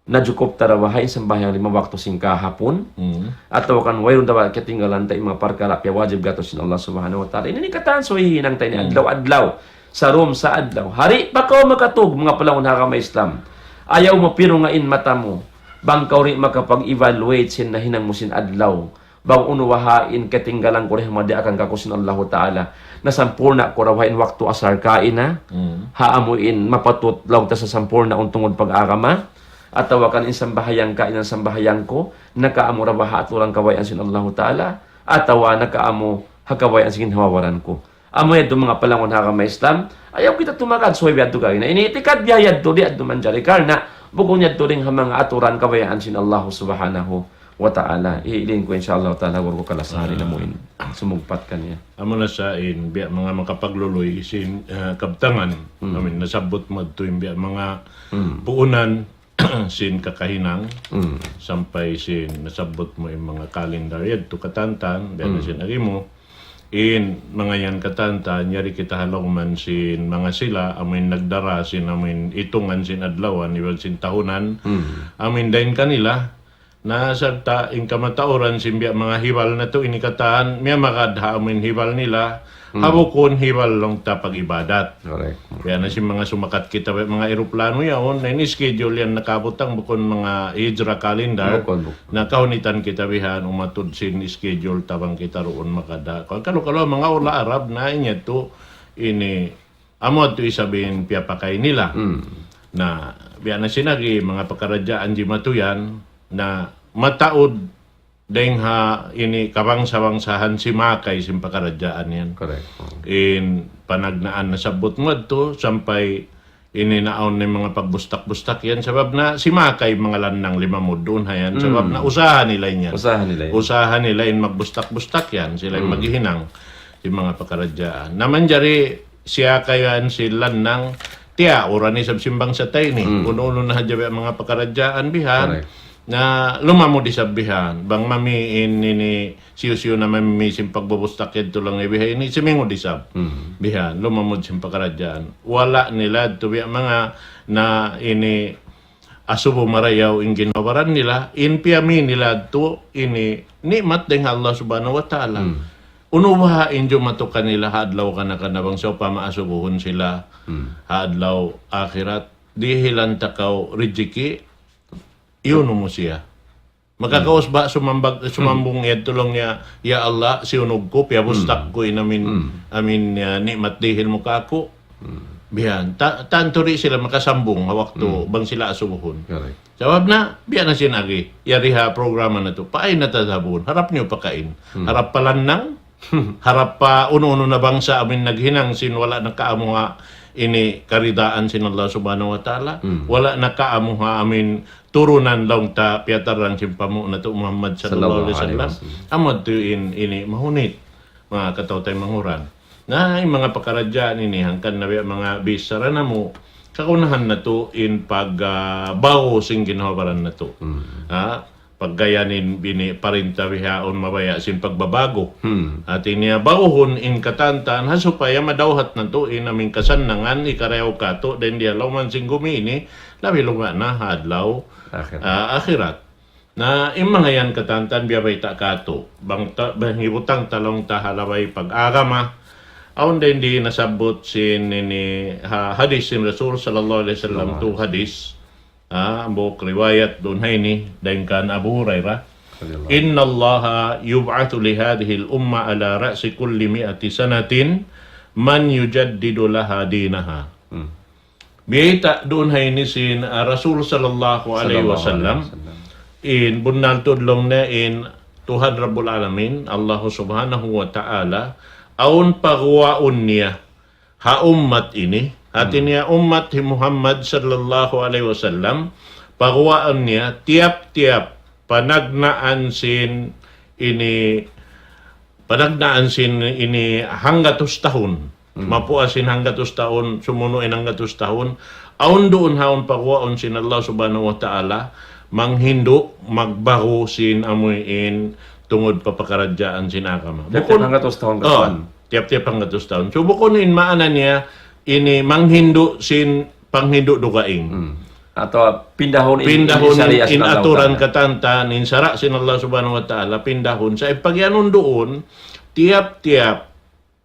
najukup ta ra baha' in sambahayang lima waktu sin kahapun, Hmm. atawa kan wayruun da ba katinggalan ta in manga parkala' piyawajib kātu' sin Allah Subhanahu wa Ta'ala. Ini in katan subay hinang ta ini Hmm. adlaw-adlaw, sarum sa adlaw. Hari pa kaw makatug, manga palangga' ha agama Islam. Ayaw mu pirunga in mata mu. Bang kaw di' makapag-evaluate sin nahinang mu sin adlaw. Bang unu baha' in katinggalan ku dayn ha manga diyaakan kāku' sin Allahu Ta'ala. Nasampurna' ku ra baha' in waktu asar kaina. Hmm. Ha amu in mapatut laung ta sasampurnaun tungud pag-agama. Atawa kan in sambahayang kaina sambahayang ku, nakaamu ra baha' aturan kabayaan sin Allahu Ta'ala, atawa nakaamu ha kabayaan sin ginhawa-baran ku. Amu yadtu manga palangga' ha agama Islam, ayaw kita tumagad subay biya' yadtu kaina. Ini itikad biya' yadtu, di' yadtu manjari karna' bukun yadtu dayn ha manga aturan kabayaan sin Allah Subhanahu wa Ta'ala. Iilin ku insya Allah Ta'ala, wala' ku kalasari na mu in sumugpat kaniya. Amu na sa in biya' manga makapagluluy sin, ah, kabtangan. Hmm. Amin, nasabbut mu adtu in biya' manga Hmm. puunan sin kakahinang, Hmm. sampay sin nasabbut mu in manga kalendar yadtu katantan, biya' na Hmm. sin agi mu. In manga yan katantan, yari kita ha lawm sin manga sila, amin nagdara sin, amin itungan sin adlawan, iban sin tahunan, Hmm. amin dayn kanila, na sarta' in kamatauran sin biya' manga hibal natu' ini katan, miyamagad ha amin hibal nila, Hmm. ha bukun hibal laung ta pag-ibadat. Correct. Biya' na sin manga sumakat kita, biya' manga eroplano yaun, na ini schedule yan nakabutang bukun manga hijra calendar, Bukun, bukun. na kahunitan kita bihan, umatud sin schedule ta bang kita duun makada. Kalu-kalu manga ula Arab na in yadtu, ini, amu yadtu isab in piyapakay nila. Hmm. Na, biya' na sin agi, manga pakaradjaan jimatu yan, na mataud dayn ha ini kabangsa-bangsahan simakay sin pakaradjaan yan. Correct. Oh. In panagnaan nasabbut mu adtu, sampay ini naawn na in manga pagbustak-bustak yan. Sabab na simakay manga lannang limamud duun ha yan. Sabab Mm. na usaha nila in yan. Usaha nila yan. Usaha nila in magbustak-bustak yan. Sila in Mm. maghihinang sin manga pakaradjaan. Na manjari siya kayan sin lannang, tiyauran isab sin bangsa ta ini. Mm. Unu-unu na hadja biya' manga pakaradjaan bihan. Correct. Na lumamud isab bihan. Bang mami in ini siyu-siyu na mami sin pagbubustak yadtu laung niya bihan ini, simingud isab. Mm. Bihan, lumamud sin pakaradjaan. Wala' nila yadtu biya' manga na ini asubu marayaw in ginhawa-baran nila, in piyami nila yadtu ini ni'mat dayn ha Allah Subhanahu wa Ta'ala. Mm. Unu baha' in jumatu kanila ha adlaw kana-kana bang sawpama asubuhun sila Mm. ha adlaw akhirat, dihilan ta kaw rijiki, iyunu mu siya. Makakaus ba sumambag, sumambung yadtu laung niya, "Ya Allah, siyunug ku, piyabustak Hmm. ku in amin, Hmm. amin, ah, ni'mat dihil mu kāku'." Hmm. Bihan, ta-, tantu di' sila makasambung ha waktu Hmm. bang sila asubuhun. Correct. Sabab na, biya' na sin agi, yari ha programa natu', فأين تذهبون? Harap niyu pa kain? Hmm. Harap pa lannang? Harap pa unu-unu na bangsa amin naghinang sin wala' nakaamu ha ini karidaan sin Allah Subhanahu wa Ta'ala? Hmm. Wala' nakaamu ha amin turunan laung ta piyatarrang sin panghu' natu' Muhammad sallallahu alayhi Sallallahu alayhi wasallam? wasallam. Amu yadtu in ini mahunit, manga kataw-taymanghuran. Na in manga pakaradjaan ini, hangkan na biya' manga bichara namu', kagunahan natu' in pag, ah, bagu sin ginhawa-baran natu'. Ha? Pagga yan in bini parinta bihaun mabaya' sin pagbabagu. Hati niya baguhun in katantan ha supaya madawhat natu' in amin kasannangan hikarayaw katu' dayn di ha lawm sin gumi ini, labi luma' na ha adlaw, ah, akhirat. Na in manga yan katantan biya' bayta' katu'. Bang ta, bang hibutang ta laung ta ha labay pag-agama. Awn dayn di nasabbut sin ini ha, hadis sin Rasul sallallahu alayhi wasallam, tu hadis. Ah, hambuuk riwayat duun ha ini, dayn kan Abu Hurairah. إن الله يبعث لهذه الأمة على رأس كل مائة سنة من يجدد لها دينها. Biyayta' duun ha ini sin, ah, Rasul sallallahu alayhi wasallam. In bunnal tuud laung niya in Tuhan Rabbul Alamin, Allah Subhanahu wa Ta'ala, awn paguwaun niya ha ummat ini, hati niya ummat hi Muhammad sallallahu alayhi wasallam, paguwaun niya tiyap-tiyap panagnaan sin ini, panagnaan sin ini hanggatus tahun. Mapuas in hanggatus tahun, sumunu' in hanggatus tahun. Awn duun ha awn paguwaun sin Allah Subhanahu wa Ta'ala, manghindu', magbagu sin amuin tungud pa pakaradjaan sin agama. Tiyap-tiyap hanggatus tahun katan. Tiyap-tiyap hanggatus tahun. So, bukun in maana niya, ini manghindu' sin panghindu' dugaing. Atawa pindahun in, pindahun in aturan katantan, in sara' sin Allah Subhanahu wa Ta'ala, pindahun. Sa' in pagiyanun duun, tiyap-tiyap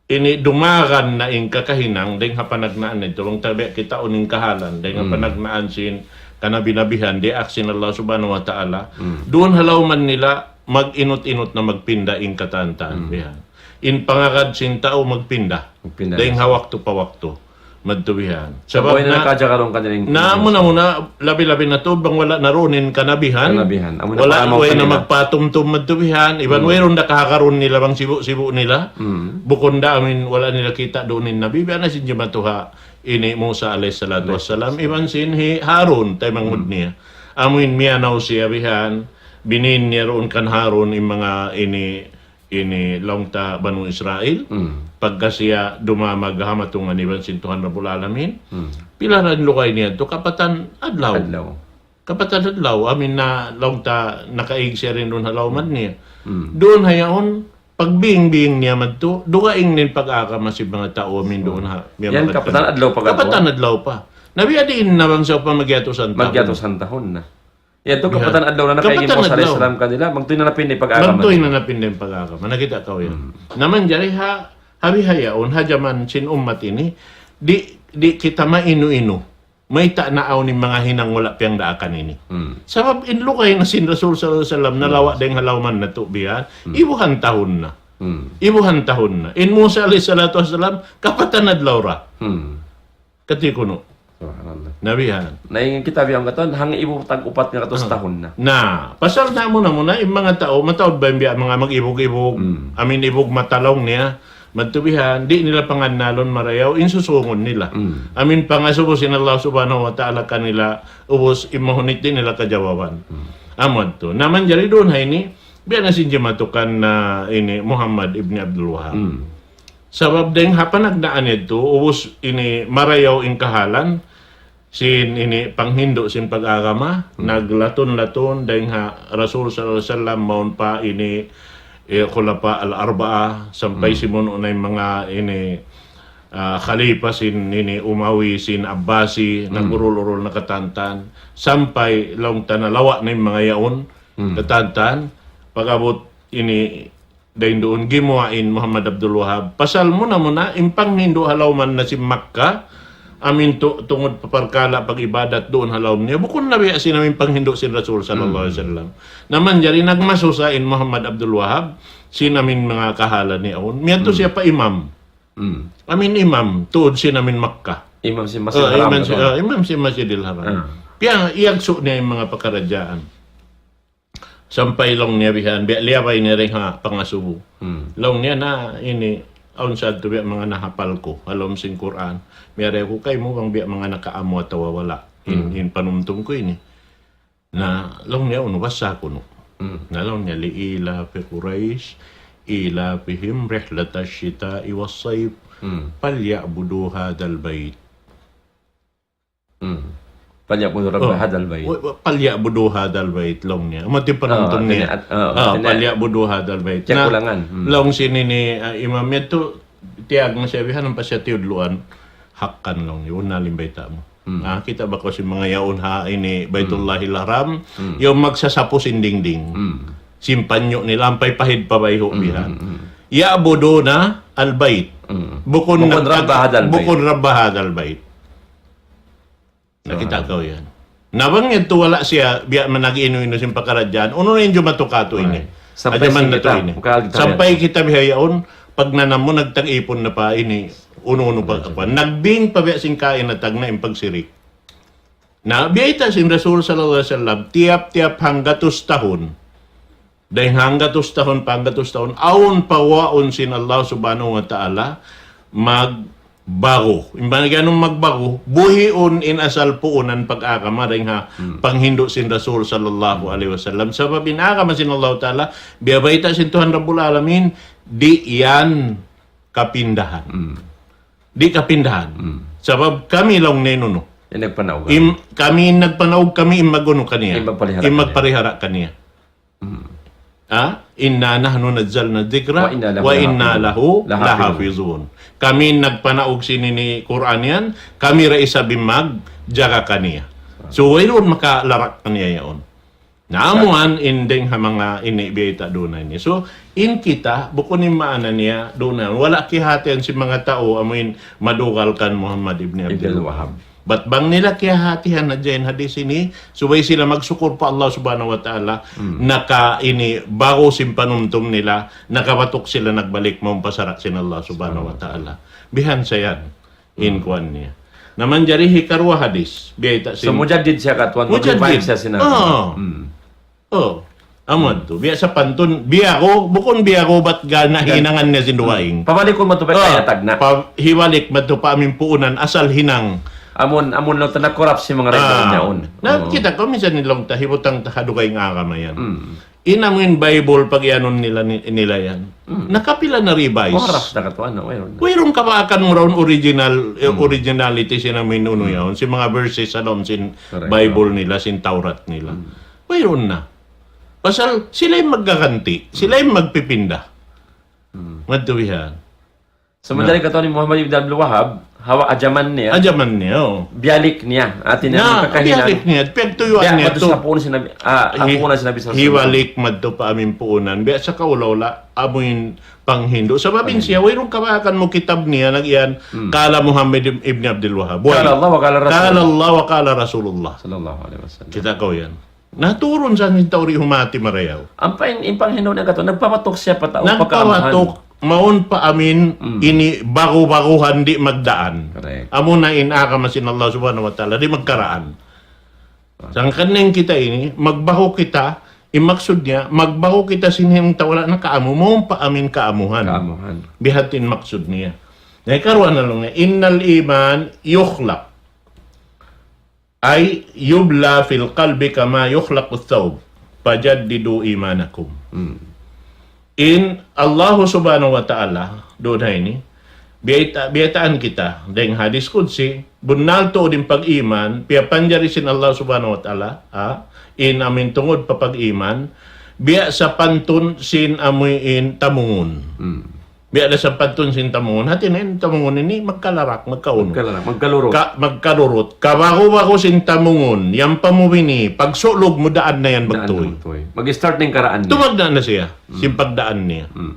ini dumagan na in kakahinang, dayn ha panagnaan na itu, bang tabi' kitaun in kahalan, dayn ha panagnaan sin kanabi-nabihan, diyaak sin Allah Subhanahu wa Ta'ala, duun ha lawman nila, mag-inut-inut na magpinda in katantan, bihan. In pangagad sin tau magpinda. Magpinda. Dayn ha waktu pa waktu. Madtu bihan. Sabab na, na muna-muna, labi-labi na tuud, bang wala' na duun in kanabihan. Kanabihan. Amu na wala', way na magpatumtum madtu bihan. Iban wayruun da kahagarun nila bang sibu'-sibu' nila. Bukun da amin wala' nila kita' duun in Nabi. Biya' na sin jimatu ha ini Musa alayhi salatu wassalam. Iban sin hi Harun, taymanghud niya. Amuin miyanaw siya bihan. Binin niya duun kan Harun in manga ini ini laung ta Banu Israil, pagka siya dumamag ha matungan iban sin Tuhan Rabbul Alamin, pila ra in lugay niya tu, kapatan adlaw. Adlaw. Kapatan adlaw, amin na laung ta nakaig siya rin duun ha lawman niya. Duun ha yaun, pagbing-bing niya madtu, dugaing in pag-agama sin manga tau amin duun ha. Yan, kapatan adlaw pa. Kapatan adlaw pa. Nabi, adi in na bang sa upama magyatusan tahun. Magyatusan tahun na. Yadtu kapatan adlaw na nakaig in Musa alayhi salam kanila, magtuy na napin in pag-agama. Magtuy na napin in pag-agama. Nakita' kaw yan. Na manjari ha, ha bihaun, ha jaman sin ummat ini, di', di' kita mainu-inu. Mayta' na awn in manga hinang wala' piyagdaakan ini. Sabab in lugay na sin Rasul sallallahu alayhi wasallam, nalawa' dayn ha lawman natu' bihan, ibuhan tahun na. Ibuhan tahun na. In Musa alayhi salatu wassalam, kapatan adlaw ra. Kati kunu'. Subhanallah. Nabihan. Na in kita biya' katan, hangkan ibu tag-upat ngagatus tahun na. Na, pasal na muna-muna, in manga tau, mataud ba in biya' manga mag-ibug-ibug, amin ibug mata laung niya, madtu bihan, di' nila pangannalun marayaw, in susungun nila. Amin pangasubu sin Allah Subhanahu wa Ta'ala kanila, ubus in mahunit di' nila kajawaban. Amu yadtu. Na manjari duun ha ini, biya' na sin jimatu kan, ah, ini Muhammad ibn Abdul Wahhab. Sabab dayn ha panagnaan yadtu, ubus ini marayaw in kahalan, sin ini panghindu' sin pag-agama, naglatun-latun dayn ha Rasul sallallahu alayhi wasallam, mawn pa ini, eh, Khulafa al-Arba'a, sampay simunu' na in manga ini, ah, khalifa sin ini Umawi, sin Abbasi, nag-urul-urul na katantan, sampay laung ta nalawa' na in manga yaun, katantan, pag-abut ini dayn duun gimuwa' in Muhammad Abdul Wahhab. Pasal muna-muna, in panghindu' ha lawman na sin Makkah, amin tu-, tungud pa parkala' pag-ibadat duun ha lawm niya. Bukun na biya' sin amin panghindu' sin Rasul sallallahu alayhi wasallam. Na manjari nagmasusa in Muhammad Abdul Wahhab, sin amin manga kahalan niya yaun. Miyadtu siya pa imam. Amin imam, tuud sin amin Makkah. Imam sin Masjidil Haram. Ah, imam sin Masjidil Haram. Piya, iyagsu' niya in manga pakaradjaan. Sampay laung niya bihan, biya' liyabay niya dayn ha pangasubu. Laung niya na ini, awn sa yadtu biya' manga nahapal ku, ha lawm sin Qur'an. Miyari aku kaymu bang biya' manga nakaamu atawa wala'. In, in panumtum ku ini. Na laung niya, unu, basa kunu'. Na laung niya, لإيلاف قريش إيلافهم رحلة الشتاء والصيف Hmm. فليعبدوا هذا البيت. Hmm. فليعبدوا رب هذا البيت. Wa-, wa-, فليعبدوا هذا البيت, laung niya. Mati pa Ah, nangtung niya. Tini-, ah, Ah, tini-, فليعبدوا هذا البيت. Siya Na, kulangan. Hmm. Laung sin ini, ah, imam yadtu, tiyag na siya bihan, ampa siya tiyudluan. Hakkan, laung niya, unal in bayta' mu. Hmm. Ah, kita' ba kaw sin manga yaun ha ini Baytullahil Haram, Hmm. yaun magsasapu sin dingding. Hmm. Sin panyu' nila, ampay pahid pa bayhu' Hmm, bihan. hmm, hmm. يعبدون البيت. Hmm. Bukun Bukun nagtag-, رب هذا البيت. Bukun رب هذا البيت. Nakita' kaw yan. Na bang yadtu wala' siya, biya' man nag-inu-inu sin pakaradjaan, unu na in jumatu katu' ini? Right. Sampay Ajaman sin na tu kita, ini. Mukha kita Sampay yan. Kita bihaun, pagnanam mu nagtag-ipun na pa ini, unu-unu pa, Right. kuwan. Nagbing pa biya' sin kain na tagna' in pagsirik. Na, biyayta' sin Rasul sallallahu alayhi wasallam, tiyap-tiyap hanggatus tahun, dayng hanggatus tahun, pa hanggatus tahun, awn pawaun sin Allah Subhanahu wa Ta'ala, magbaru. Imbang ganun magbaru, buhiun in asal puunan pag-agama dayng ha Hmm. panghindu' sin Rasul sallallahu alayhi wasallam. Sabab in agama sin Allah Ta'ala, biyabayta' sin Tuhan Rabbul Alamin, di' yan kapindahan. Hmm. Di' kapindahan. Hmm. Sabab kami laung niya unu. Yan nagpanaug. Im-, kami nagpanaug, kami in mag-unu kaniya. In magparihara In kaniya. magparihara kaniya. Hmm. Ha? إنا نحن نزلنا الذكر وإنا له وإنا له لحافظون. لحافظون. Kami nagpanaug sin ini Qur'an yan, kami ra isab in magjaga kaniya. So, wayruun makalarak kaniya yaun. Na amuan in dayng ha manga ini biyayta' duun ini. So, in kita, bukun in maana niya duun na. Wala' kiyahatihan sin manga tau, amuin madugal kan Muhammad ibn Ibn Abdul Wahhab. Wahhab. Bat bang nila kiyahatihan na dyan hadis ini, subay sila magsukur pa Allah Subhanahu wa Ta'ala, Hmm. naka ini baru sin panumtum nila, nakabatuk sila nagbalik mawn pa sara' sin Allah Subhanahu wa Ta'ala. Bihan sa yan, in Hmm. kuwan niya. Na manjari hikaruwa hadis, biyayta' sin So, mujaddid siya katuan, Mujaddid. mag-revive siya sin Ah. Hmm. Oh, amu Hmm. yadtu. Biya' sapantun, biyagu, bukun biyagu bat ga nahinangan niya sin dugaing. Pabalikun madtu pa Ah, kaya tagna'. pa-, hibalik madtu pa amin puunan, asal hinang. Amun, amun laung ta na-corrupt sin manga rebel Ah. niya yaun. Na, Oo. kita' kaw minsan in laung ta, hibutang ta ha dugaing agama yan. Hmm. In amuin Bible pag-iyanun nila, ni-, nila yan. Hmm. Nakapila na revise. Corrupt na katuan, no? Wayruun na. Wayruun kabaakan mu raun original, eh, Hmm. originality sin amuin unu Hmm. yaun. Sin manga verses sa lawm sin Correct. Bible nila, sin Taurat nila. Hmm. Wayruun na. Pasal sila in maggaganti, sila in magpipinda. Hmm. Madtu bihan. Sementara Na. kata ni Muhammad ibn Abdul Wahhab, hawa ajaman niya. Ajaman niya, oh. Biyalik niya. Hati niya, Na, kakahilan. Biyalik niya. Piyagtuyuan Biya' niya madtu tu. Sa puun sin Nabi, ah, ha Hi-, puunan sin Nabi sallallahu alayhi wasallam. Hibalik madtu pa amin puunan. Biya' sa kaulaw la, amuin panghindu'. Sabab in Panghindu'. siya, wayruun kabaakan mu kitab niya, nag-iyan, Hmm. قال محمد بن عبد الوهاب. قال الله وقال رسول الله. قال الله وقال رسول الله. Sallallahu alayhi wasallam. Kita' kaw yan. Naturun sa sin tau di' humati marayaw. Ampa in, in panghindu' niya katu', nagpapatuk siya pa tau, Nagpapatuk, pakaamahan. mawn pa amin, Mm. ini baru-baruhan di' magdaan. Correct. Amuna in agama sin Allah Subhanahu wa Ta'ala, di' magkaraan. Ah. Sangkan in kita ini, magbaru kita, in maksud niya, magbaru kita sin himta wala' na kaamu, mawn pa amin kaamuhan. Kaamuhan. Biya' hāti in maksud niya. Na hikaruwa na laung niya, إن الإيمان يخلق. أي يبلى في القلب كما يخلق الثوب، فجددوا إيمانكم. Hmm. In Allah Subhanahu wa Ta'ala, duun ha ini, biyayta-, biyaytaan kita, dayn hadis qudsi, bunnal tuud in pag-iman, piyapanjari sin Allah Subhanahu wa Ta'ala, ha, in amuin tungud pa pag-iman, biya' sapantun sin amuin tamungun. Hmm. Biya' da sapantun sin tamungun. Hāti niya in tamungun ini magkalarak, magkaunu. Magkalarak, magkalurut. Ka-, magkalurut. Kabaru-baru sin tamungun, yan pa mu bini, pagsulug mu daan na yan. Daan bagtuy. Bagtuy. Mag-start na in karaan niya. Tumagna' na siya, Hmm. sin pagdaan niya. Hmm.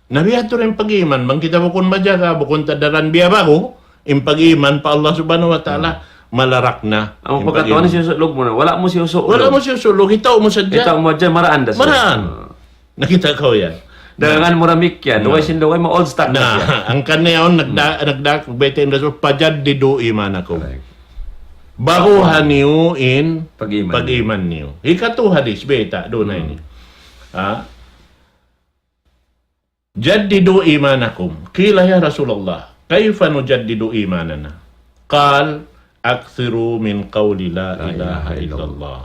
Na biya' hādtu da in pag-iman, bang kita bukun majaga, bukun ta daran biya' baru, in pag-iman pa Allah Subhanahu wa Ta'ala, Hmm. malarak na. Amu in pagkatuan pag-iman. Siya sulug mu na. Wala' mu siya sulug. Wala' mu siya sulug. Hitaw mu sadja. Hitaw mu sadja, maraan da siya. Maraan. Ah. Nakita' kaw yan. Dagangan mu ra mikyan, Na. Way sin lugay, ma-old stock na Na, siya. Hangkan na yaun, nagda-, Hmm. nagda-, bayta' in Rasul, فجددوا إيمانكم. Correct. Baruha niyu in Pag-iman. Pag-iman niyu. Hikatu hadis, bayta', duun na Hmm. ini. Ha? جددوا إيمانكم. قيل يا رسول الله، كيف نجدد إيماننا؟ قال، أكثروا من قول لا إله إلا الله.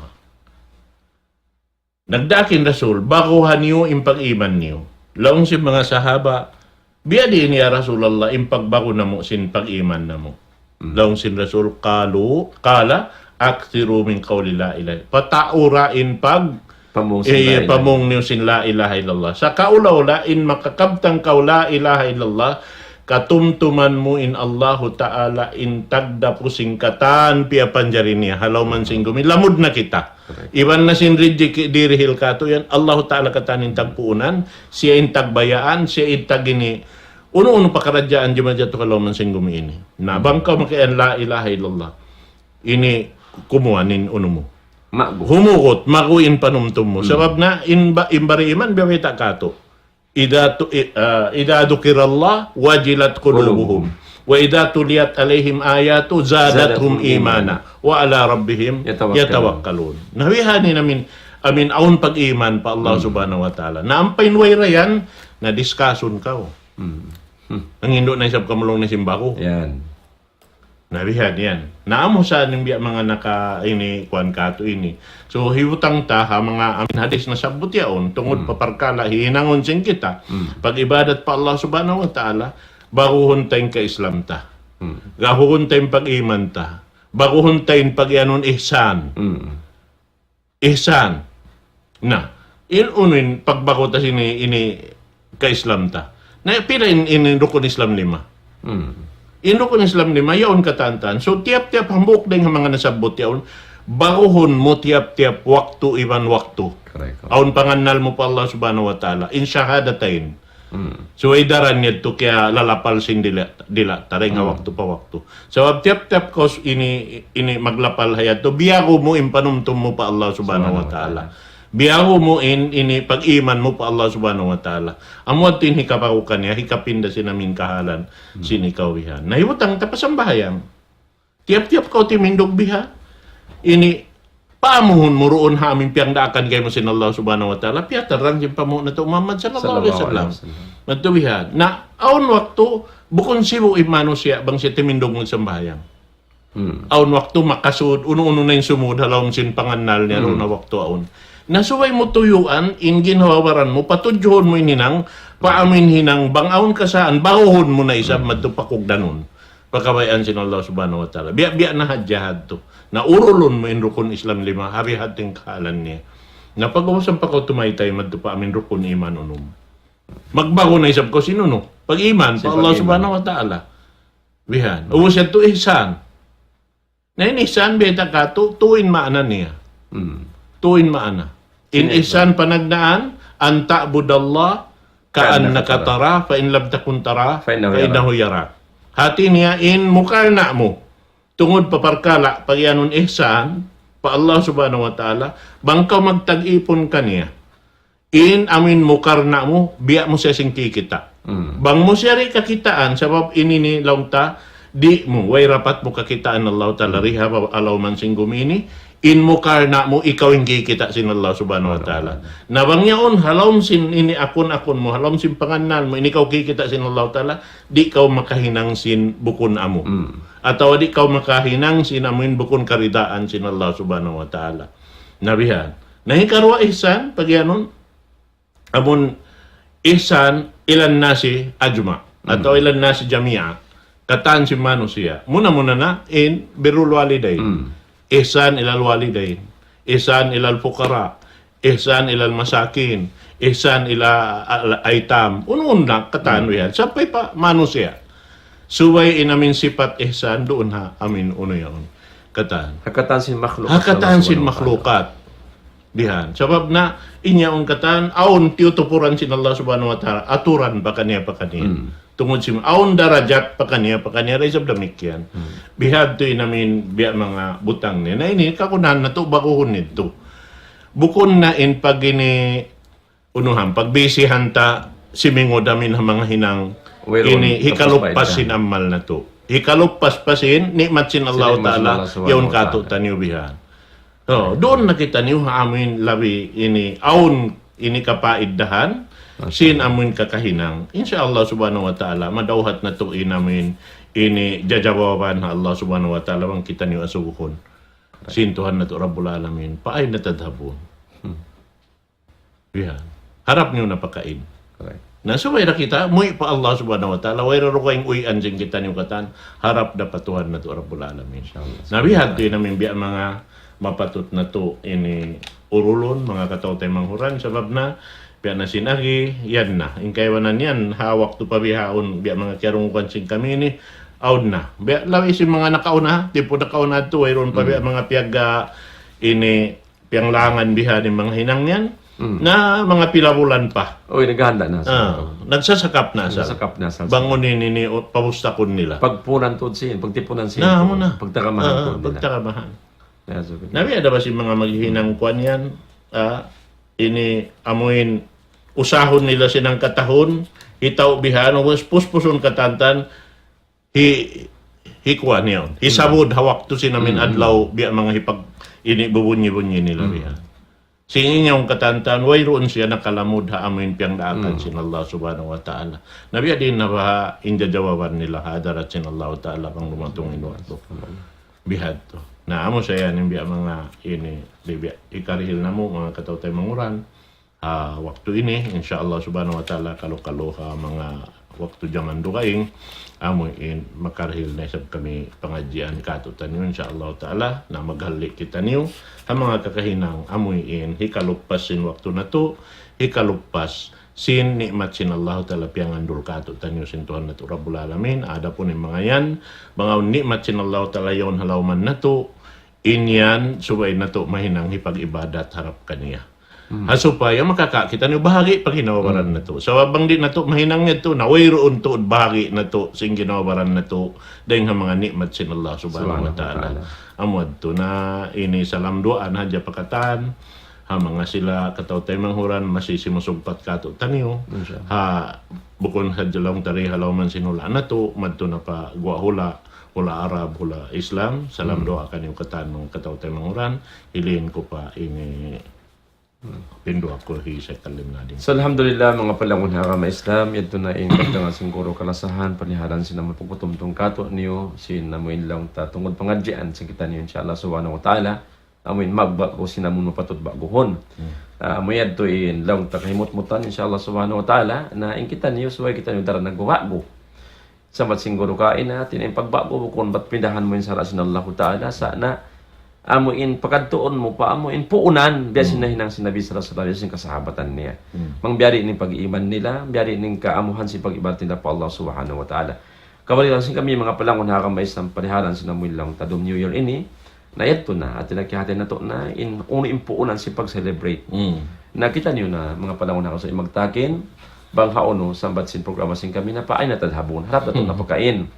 Nagdaak in Rasul, baruha niyu in pag-iman niyu. Laung sin manga sahaba, Biya' diin ya Rasulullah in pagbagu namu' sin pag-iman namu'. Laung sin Rasul, قالوا، قال أكثروا من قول لا إله. Pataura in pag- Pamung sin eh, la ilaha pamung niyu sin la ilaha illallah. Sa' kaula-ula in makakabtang kaw la ilaha illallah, katumtuman mu in Allahu Ta'ala in tagdapu sin katan piyapanjari niya, ha lawm sin gumi. Lamud na kita. Correct. Iban na sin rijiki' dirihil katu' yan, Allahu Ta'ala katan in tagpuunan, siya in tagbayaan, siya in tagini, unu-unu pakaradjaan jimajatu ha lawm sin gumi ini. Na bang kaw makiyan la ilaha illallah. Ini kumuan in unu mu. Magu. Humugut, magu in panumtum mu. Sabab na in, ba, in bariman, biya' bayta' katu'. إذا ت-، إ-، آه، إذا ذكر الله وجلت قلوبهم. وإذا تليت عليهم آياته زادتهم إيمانا وعلى ربهم يتوكلون. Na bihan in amin, amin awn pag-iman pa Allah Subhanahu wa Ta'ala. Na ampa in way ra yan, na discussion kaw. Ang hindu' na isab kamulong na simbago. Yan. Na bihan yan. Na amu sa in biya' manga naka ini, kuwan katu' ini. So, hibutang ta ha manga amin hadis nasabbut yaun, tungud pa parkala' hihinangun sin kita. Pag-ibadat pa Allah Subhanahu wa Ta'ala, baguhun ta in ka-Islam ta. Gahuhun ta in pag-iman ta. Baguhun ta in pag-iyanun ihsan. Ihsan. Na, in unu in pagbaku ta sin ini, ini ka-Islam ta. Na, pila in, in rukun Islam lima? Hmm. In rukun Islam lima, yaun katan-katan. So, tiyap-tiyap hambuuk dayn ha manga nasabbut yaun, baguhun mu tiyap-tiyap waktu iban waktu. Correct. Awn pangannal mu pa Allah Subhanahu wa Ta'ala. In shahadatain. Hmm. Subay daran niya tu kiyalalapal sin dila', dila' ta dayn ha waktu pa waktu. Sabab tiyap-tiyap kaw ini, ini maglapal ha yadtu, biyagu mu in panumtum mu pa Allah Subhanahu wa Ta'ala. Biyagu mu in, ini pag-iman mu pa Allah Subhanahu wa Ta'ala. Amu yadtu in hikabaku kaniya, hikapinda sin amin kahalan, sin ikaw bihan. Na, hibutang ta pa sambahayang. Tiyap-tiyap kaw timindug biha. Ini, paamuhun mu duun ha amin piyangdaakan kaymu sin Allah Subhanahu wa Ta'ala. Piyatarrang sin panghu' natu' Muhammad sallallahu alayhi wasallam. Sallallahu alayhi wasallam. Madtu biha. Na, awn waktu, bukun sibu' in manusiya' bang siya timindug magsambahayang. Hmm. Awn waktu makasud, unu-unu na in sumud, ha lawm sin pangannal niya, duun na waktu awn. Na subay mu tuyuan, in ginhawa-baran mu, patudjuhun mu in hinang, pa amin hinang, bang awn kasaan, baguhun mu na isab, madtu pakugdanun. Pakabayaan sin Allah Subhanahu wa Ta'ala. Biya'-biya' na hadja hadtu. Na urulun mu in rukun Islam lima, ha biha' in kahalan niya. Na pag-ubusan pa kaw tumaytay, madtu pa amin rukun iman unum. Magbagu na isab kaw sin unu. Pag-iman, pa Allah Subhanahu wa Ta'ala. Bihan. Ubus yadtu ihsan. Na in ihsan, bayta' katu', tu in maana niya. Hmm. Tu in maana. In ihsan panagnaan, أن تعبد الله كأنك تراه، فإن لم تكن تراه فإنه يراك. Hati niya in mukarna' mu. Tungud pa parkala', pagiyanun ihsan, pa Allah Subhanahu wa Ta'ala, bang kaw magtag-ipun kaniya. In amin mukarna' mu, biya' mu siya sin kikita'. Hmm. Bang mu siya di' kakitaan, sabab ini ini laung ta, di' mu, way dapat mu kakitaan Allah Ta'ala, riha pa ha lawm sin gumi ini, in mukarna' mu, ikaw in kikita' sin Allah Subhanahu wa Ta'ala. Na bang yaun, ha lawm sin ini akun-akun mu, ha lawm sin pangannal mu, in ikaw kikita' sin Allah Ta'ala, di' kaw makahinang sin bukun amu. Hmm. Atawa di' kaw makahinang sin amin bukun karidaan sin Allah Subhanahu wa Ta'ala. Na bihan. Na hikaruwa ihsan, pagiyanun, amun ihsan إلى الناس أجمع, atawa إلى الناس جميعا. Katan sin manusiya'. Muna-muna na in بر الوالدين. Hmm. إحسان إلى الوالدين. إحسان إلى الفقراء. إحسان إلى المساكين. إحسان إلى الأيتام. Unu-unu na katan bihan. Sampay pa manusiya'. Subay in amin sipat ihsan duun ha amin unu yaun. Katan. Ha katan sin makhlukat. Ha katan sin makhlukat. Bihan. Sabab na, in yaun katan, awn tiyutupuran sin Allah Subhanahu wa Ta'ala, aturan pakaniya-pakaniya. Hmm. Tungud sin, awn darajat pakaniya-pakaniya, da isab damikkiyan. Hmm. Bihadtu in amin, biya' manga butang niya. Na ini, kagunahan natu', baguhun natu'. Bukun na in pag ini, unuhan, pagbisihan ta, simingud amin ha manga hinang, ini, hikaluppas sin amal natu'. Hikaluppas pa sin, ni'mat sin Allah Ta'ala, yaun katu' taniyu bihan. Oh, duun na kitaniyu ha amin labi ini awn ini kapaiddahan, sin amin kakahinang. Insya Allah Subhanahu wa Ta'ala, madawhat natu' in amin ini jajawaban ha Allah Subhanahu wa Ta'ala bang kitaniyu asubuhun. Sin Tuhan natu' Rabbul Alamin, فأين تذهبون. Hmm. Bihan. Harap niyu na pakain. Correct. Na subay da kita, muwi' pa Allah Subhanahu wa Ta'ala, way ra dugaing uwian sin kitaniyu katan, harap da pa Tuhan natu' Rabbul Alamin. Insya Allah. Na bihadtu in amu in biya' manga mapatut natu' ini urulun, manga kataw-taymanghuran, sabab na, biya' na sin agi, yan na. In kaibanan yan, ha waktu pa bihaun, biya' manga kiyarungugan sin kami ini, awn na. Biya' labi sin manga nakauna, tipu nakauna tu, wayruun pa biya' manga piyag-, ini, piyanglangan biha in manga hinang yan, na manga pila bulan pa. Uy, naghahanda na sa. Ah, nagsasakap na sa. Nagsasakap na sa. Bang unu in ini, o, pabustakun nila. Pagpunan tuud sin, pagtipunan sin. Na, amu na. Pagtaramahan tuud nila. Pagtaramahan. Na, so, na biya' da ba sin manga maghihinang kuwan yan, ah, ini amuin usahun nila sin hangkatahun, hitaw bihan, ubus puspusun katantan, hi-, hikuan yaun. Hisabud ha waktu sin amin adlaw, biya' manga hipag-, ini bubunyi-bunyi nila biya'. Sin in yaun katantan, wayruun siya nakalamud ha amuin piyangdaakan sin Allah Subhanahu wa Ta'ala. Na biya' diin na baha' in jajawaban nila ha hadarat sin Allah Ta'ala bang dumatung in waktu. Bihadtu. Na amu sa yan in biya' manga ini, di biya' hikarihil namu', manga kataw-taymanghuran. Ha waktu ini, insya Allah Subhanahu wa Ta'ala, kalu-kalu ha manga waktu jaman dugaing, amu in makarihil na isab kami pangadjian kātu'niyu, insya Allah Ta'ala, na maghali' kitaniyu ha manga kakahinang, amu in hikaluppas sin waktu natu', hikaluppas sin ni'mat sin Allah Ta'ala piyangandul kātu'niyu sin Tuhan natu' Rabbul Alamin. Adapun in manga yan, manga ni'mat sin Allah Ta'ala yaun ha lawman natu', in yan subay natu' mahinang hipag-ibadat harap kaniya. Ha supaya makaka-, kitaniyu bahagi' pa ginhawa-baran natu'. Sabab bang di' natu' mahinang yadtu, na wayruun tuud bahagi' natu', sin ginhawa-baran natu', dayng ha manga ni'mat sin Allah Subhanahu wa Ta'ala. Amu yadtu na ini salam duwaan hadja pa katan, ha manga sila kataw-taymanghuran, masi simusugpat kātu'niyu. Ha, bukun hadja laung ta di ha lawman sin hula' natu', madtu na pa guwa' hula', hula' Arab, hula' Islam, salam duwaa kaniyu katan manga kataw-taymanghuran, hilin ku pa ini Pindu aku hi Syekh Kalim Nading. So, alhamdulillah, manga palangun ha agama Islam, yadtu na in pagtanga sin guru kalasahan, panihalan sin amu pagpatumtum kātu'niyu, sin amu in laung ta tungud pangadjian sin kitaniyu, insya Allah subhanahu wa ta'ala, amu in magba'gu sin amu in mapatut ba'guhun. Ah, amu yadtu in laung ta kahimutmutan, insya Allah subhanahu wa ta'ala, na in kitaniyu, subay kitaniyu daran nagba'gu. Sambat sin guru kaina, hati niya in pagba'gu bukun bat pindahan mu in sara' sin Allahu Ta'ala, sa' na amu in pakadtuun mu pa amu in puunan, biya' sin nahinang sin Nabi sallallahu alayhi wasallam, biya' sin kasahabatan niya. Bang biya' diin in pag-iman nila, biya' diin in kaamuhan sin pag-ibadat nila pa Allah Subhanahu wa Ta'ala. Kabalikan sin kami, manga palangun ha agama Islam, panihalan sin amu in laung ta dum New Year ini, na yadtu na, hati niya kiyahatihan natu' na, in unu in puunan sin pag-celebrate. Na kitaniyu na, manga palangun ha agama Islam, magtakin, bang hawnu, sambat sin programa sin kami, na pa ayna tadhhabun, harap natu' na pakain.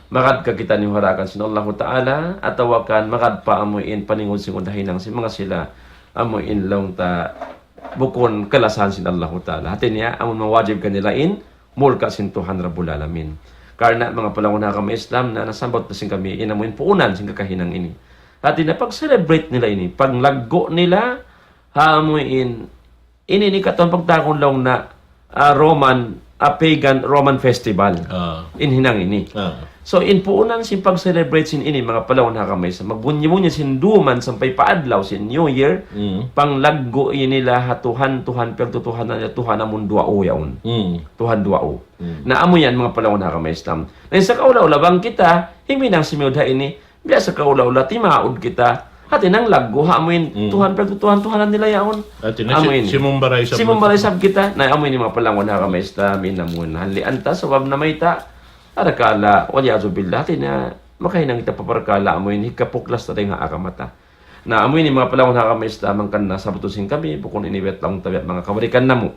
Magad ka kitaniyu ha daakan sin Allahu Ta'ala, atawa kan magad pa amu in paningud-singud ha hinang sin manga sila, amu in laung ta bukun kalasahan sin Allahu Ta'ala. Hati niya, amu in mawajib kanila in mulka sin Tuhan Rabbul Alamin. Karna' manga palangun ha agama Islam na nasambat na sin kami, in amu in puunan sin kakahinang ini. Hati niya pag-celebrate nila ini, paglaggu' nila, ha amu in, ini in katan pagtawagun laung na, ah, Roman, ah, pagan Roman festival. Ah. In hinang ini. Ah. So, in puunan sin pag-celebrate sin ini, manga palangun ha agama Islam, magbunyi-bunyi sin duman sampay pa adlaw sin New Year, panglaggu' ini nila ha Tuhan, Tuhan, piyagtutuhanan nila Tuhan amun duwau yaun. Tuhan duwau. Na amu yan, manga palangun ha agama Islam. Na in sakaula-ula bang kita, himinang simiyud ha ini, biya' sakaula-ula, timaud kita. Hati niya in laggu' ha amu in Tuhan, piyagtutuhan-tuhanan nila yaun. Hati niya, amu in simumbaray isab kita. Na amu in manga palangun ha agama Islam, in amu in hanlian ta, sabab na mayta', arakala', wal iyadhu billah, hati niya, makahinang kita pa parakala', amu in hikapuklas ta dayng ha agama ta. Na amu in manga palangun ha agama Islam, hangkan na sabutun sin kami, bukun ini wet laung ta biya' manga kabalikan namu'.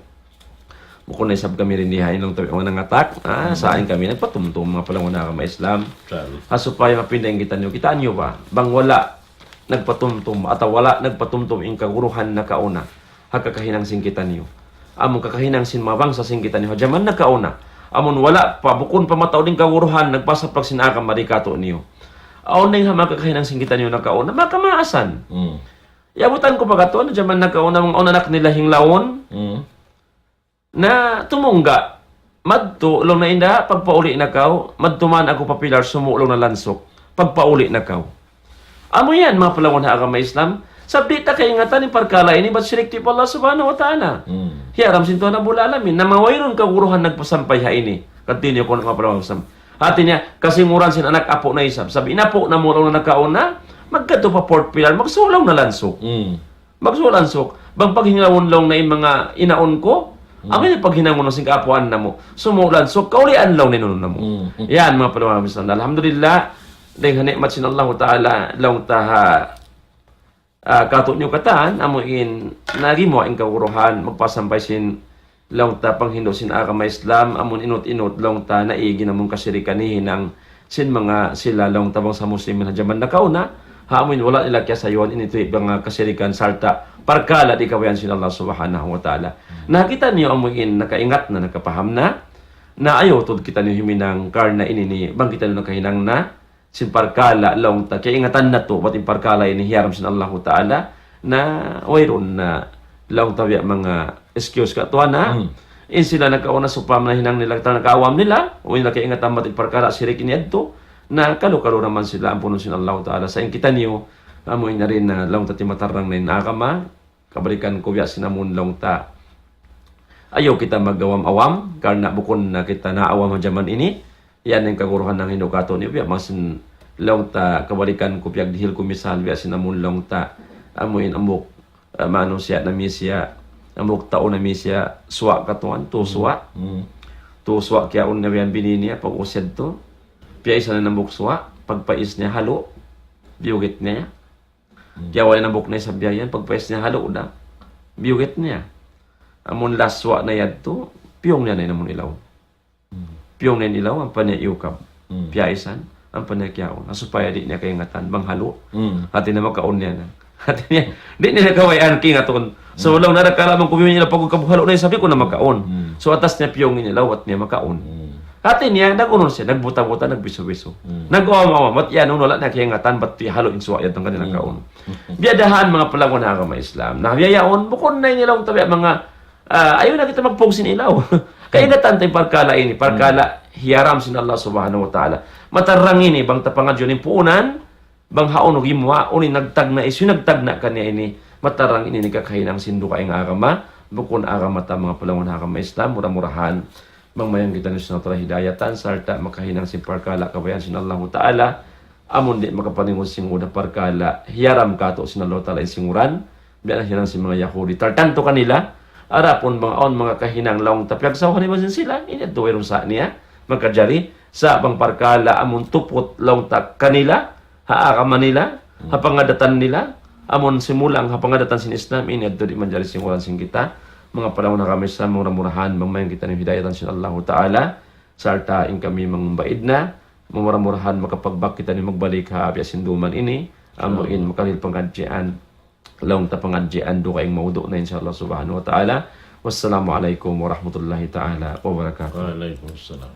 Bukun na isab kami rin diha in laung ta biya' manga nangatak, ah, sa' in kami nagpatumtum manga palangun ha agama Islam. Ha supaya mapinda in kitaniyu, kitaniyu ba? Bang wala' nagpatumtum, atawa wala' nagpatumtum in kaguruhan nakauna, ha kakahinang sin kitaniyu. Amu kakahinang sin manga bangsa sin kitaniyu, ha jaman nakauna. Amun wala' pa, bukun pa mataud in kaguruhan, nagpasaplag sin agama di kātu'niyu. Awn na in ha manga kakahinang sin kitaniyu nakauna, maka maasan. Iyabutan ku pa katu', na jaman nakauna, manga anak nila hinglawun. Na tumungga', madtu, laung niya, inda', pagpauli' na kaw, madtu man aku pa pilar, sumūng laung na lansuk, pagpauli' na kaw. Amu yan, manga palangun ha agama Islam, sabab di' ta kaingatan in parkala' ini, bat shirik pa Allah Subhanahu wa Ta'ala. Hiyaram sin Tuhan Rabbul Alamin. Na mawayruun kaguruhan nagpasampay ha ini. Continue ku na mapalaw sam. Hati niya, kasinguran sin anak apu' na isab. Sabi, in apu' namu' laung na nakauna, magkadtu pa fourth pillar, magsulaw na lansuk. Mm. Magsulaw lansuk. Bang paghingaun laung na in manga inaun ku, amu in paghinangun sin kaapuan namu'. Sumulang suk, kaulian laung na inunun namu'. Mm. Yan, manga palawang Islam. Alhamdulillah, dayn ha ni'mat sin Allahu Ta'ala, laung ta ha, ah, katu' niyu katan, amu in, nagimuwa' in kaguruhan, magpasampay sin, laung ta panghindu' sin agama Islam, amun inut-inut, laung ta naigi' na amun kasirikan hihinang, sin manga sila laung ta bangsa Muslimin ha jaman nakauna, ha amu in wala' nila kiyasayuan ini tuwi' manga kasirikan sarta' parkala' di' kabayaan sin Allah Subhanahu wa Ta'ala. Na kitaniyu amu in nakaingat na, nakapaham na, na ayaw tuud kitaniyu huminang karna' ini ni, bang kitaniyu nakahinang na, sin parkala' laung ta, kaingatan natu', bat in parkala' ini hiyaram sin Allahu Ta'ala, na wayruun na laung ta biya' manga excuse ka tuwan, ha? Hmm. In sila nakauna supam na hinang nila, ta nakaawam nila, o in nakaingatan bat in parkala' sirik ini yadtu, na kalu-kalu naman sila ampunun sin Allahu Ta'ala. Sa' in kitaniyu, amu in na rin na laung ta timatarang na in agama, kabalikan ku biya' sin amun laung ta. Ayaw kita mag-awam-awam, karna' bukun na kita naawam ha jaman ini. Yan in kaguruhan nanghindu' katu' niyu, biya' masin laung ta kabalikan ku piyagdihil ku misal, biya' sin amun laung ta, amu in hambuuk, eh, manusiya' na misiya', hambuuk tau na misiya', suwa' katuan, tu suwa'. Hmm. Tu suwa' kiyaun na biya' bini niya, pag-usad tu. Piyaisan na hambuuk suwa', pagpais niya halu', biyugit niya. Kiyawa' na hambuuk na isab biya' yan, pagpais niya halu' da, biyugit niya. Amun last suwa' na yadtu, piyung niya na in amun ilaw. Piyung niya in ilaw, ampa niya iyukab. Hmm. Piyaisan, ampa niya kiyaun. Na supaya di' niya kaingatan, bang halu'. Hmm. Hati niya makaun niya na. Hati niya, di' niya kabayaan kaingatun. So, laung na da kala' bang kumiyawa' in ilaw, pag-ukab halu' na isab di' ku na makaun. Hmm. So, atas niya piyung in ilaw, bat niya makaun. Hmm. Hati niya, nag-unu siya, nagbuta-buta, nagbisu-bisu. Hmm. Nag-uwam-uwam, bat yan, wala' na kaingatan, bat halu' in suwa' yadtu kaniya nakaun. Biya' dahan manga palangga' ha agama Islam. Na biya' yaun, bukun na in ilaw ta biya' manga, ah, ayaw na kita magpung sin ilaw. Kaingatan ta in parkala' ini, parkala' hiyaram sin Allah Subhanahu wa Ta'ala. Matarang ini, bang ta pangadjiun in puunan, bang hawnu gimuwa', unu in nagtagna' hisiyu in nagtagna' kaniya ini, matarang ini in kakahinang sin dugaing agama, bukun agama ta manga palangga' ha agama Islam, mura-murahan, bang mayan kitaniyu sin Allah Ta'ala hidayatan, sarta' makahinang sin parkala' kabayaan sin Allahu Ta'ala, amun di' makapaningud sin uda parkala', hiyaram katu' sin Allah Ta'ala in singuran, biya' na hinang sin manga Yahudi. Tartantu kanila, adapun bang awn manga kahinang laung ta piyagsawhan iban sin sila, ini yadtu wayruun sa' niya, makajari, sa' bang parkala' amun tuput laung ta kanila, ha agama nila, ha pangadatan nila, amun simulang ha pangadatan sin Islam, ini yadtu di' manjari singuran sin kita, manga palangga' ha agama Islam, mura-murahan, bang mayan kitaniyu hidayatan sin Allahu Ta'ala, sarta' in kami mangumbaid na, mura-murahan makapagbak kitaniyu magbalik ha biya' sin duman ini, amu in makarihil pangadjian, laung ta pangadjian dugaing maudu' na insya Allah Subhanahu wa Ta'ala. Wassalamu alaikum warahmatullahi ta'ala wabarakatuh. Wa alaikum salam.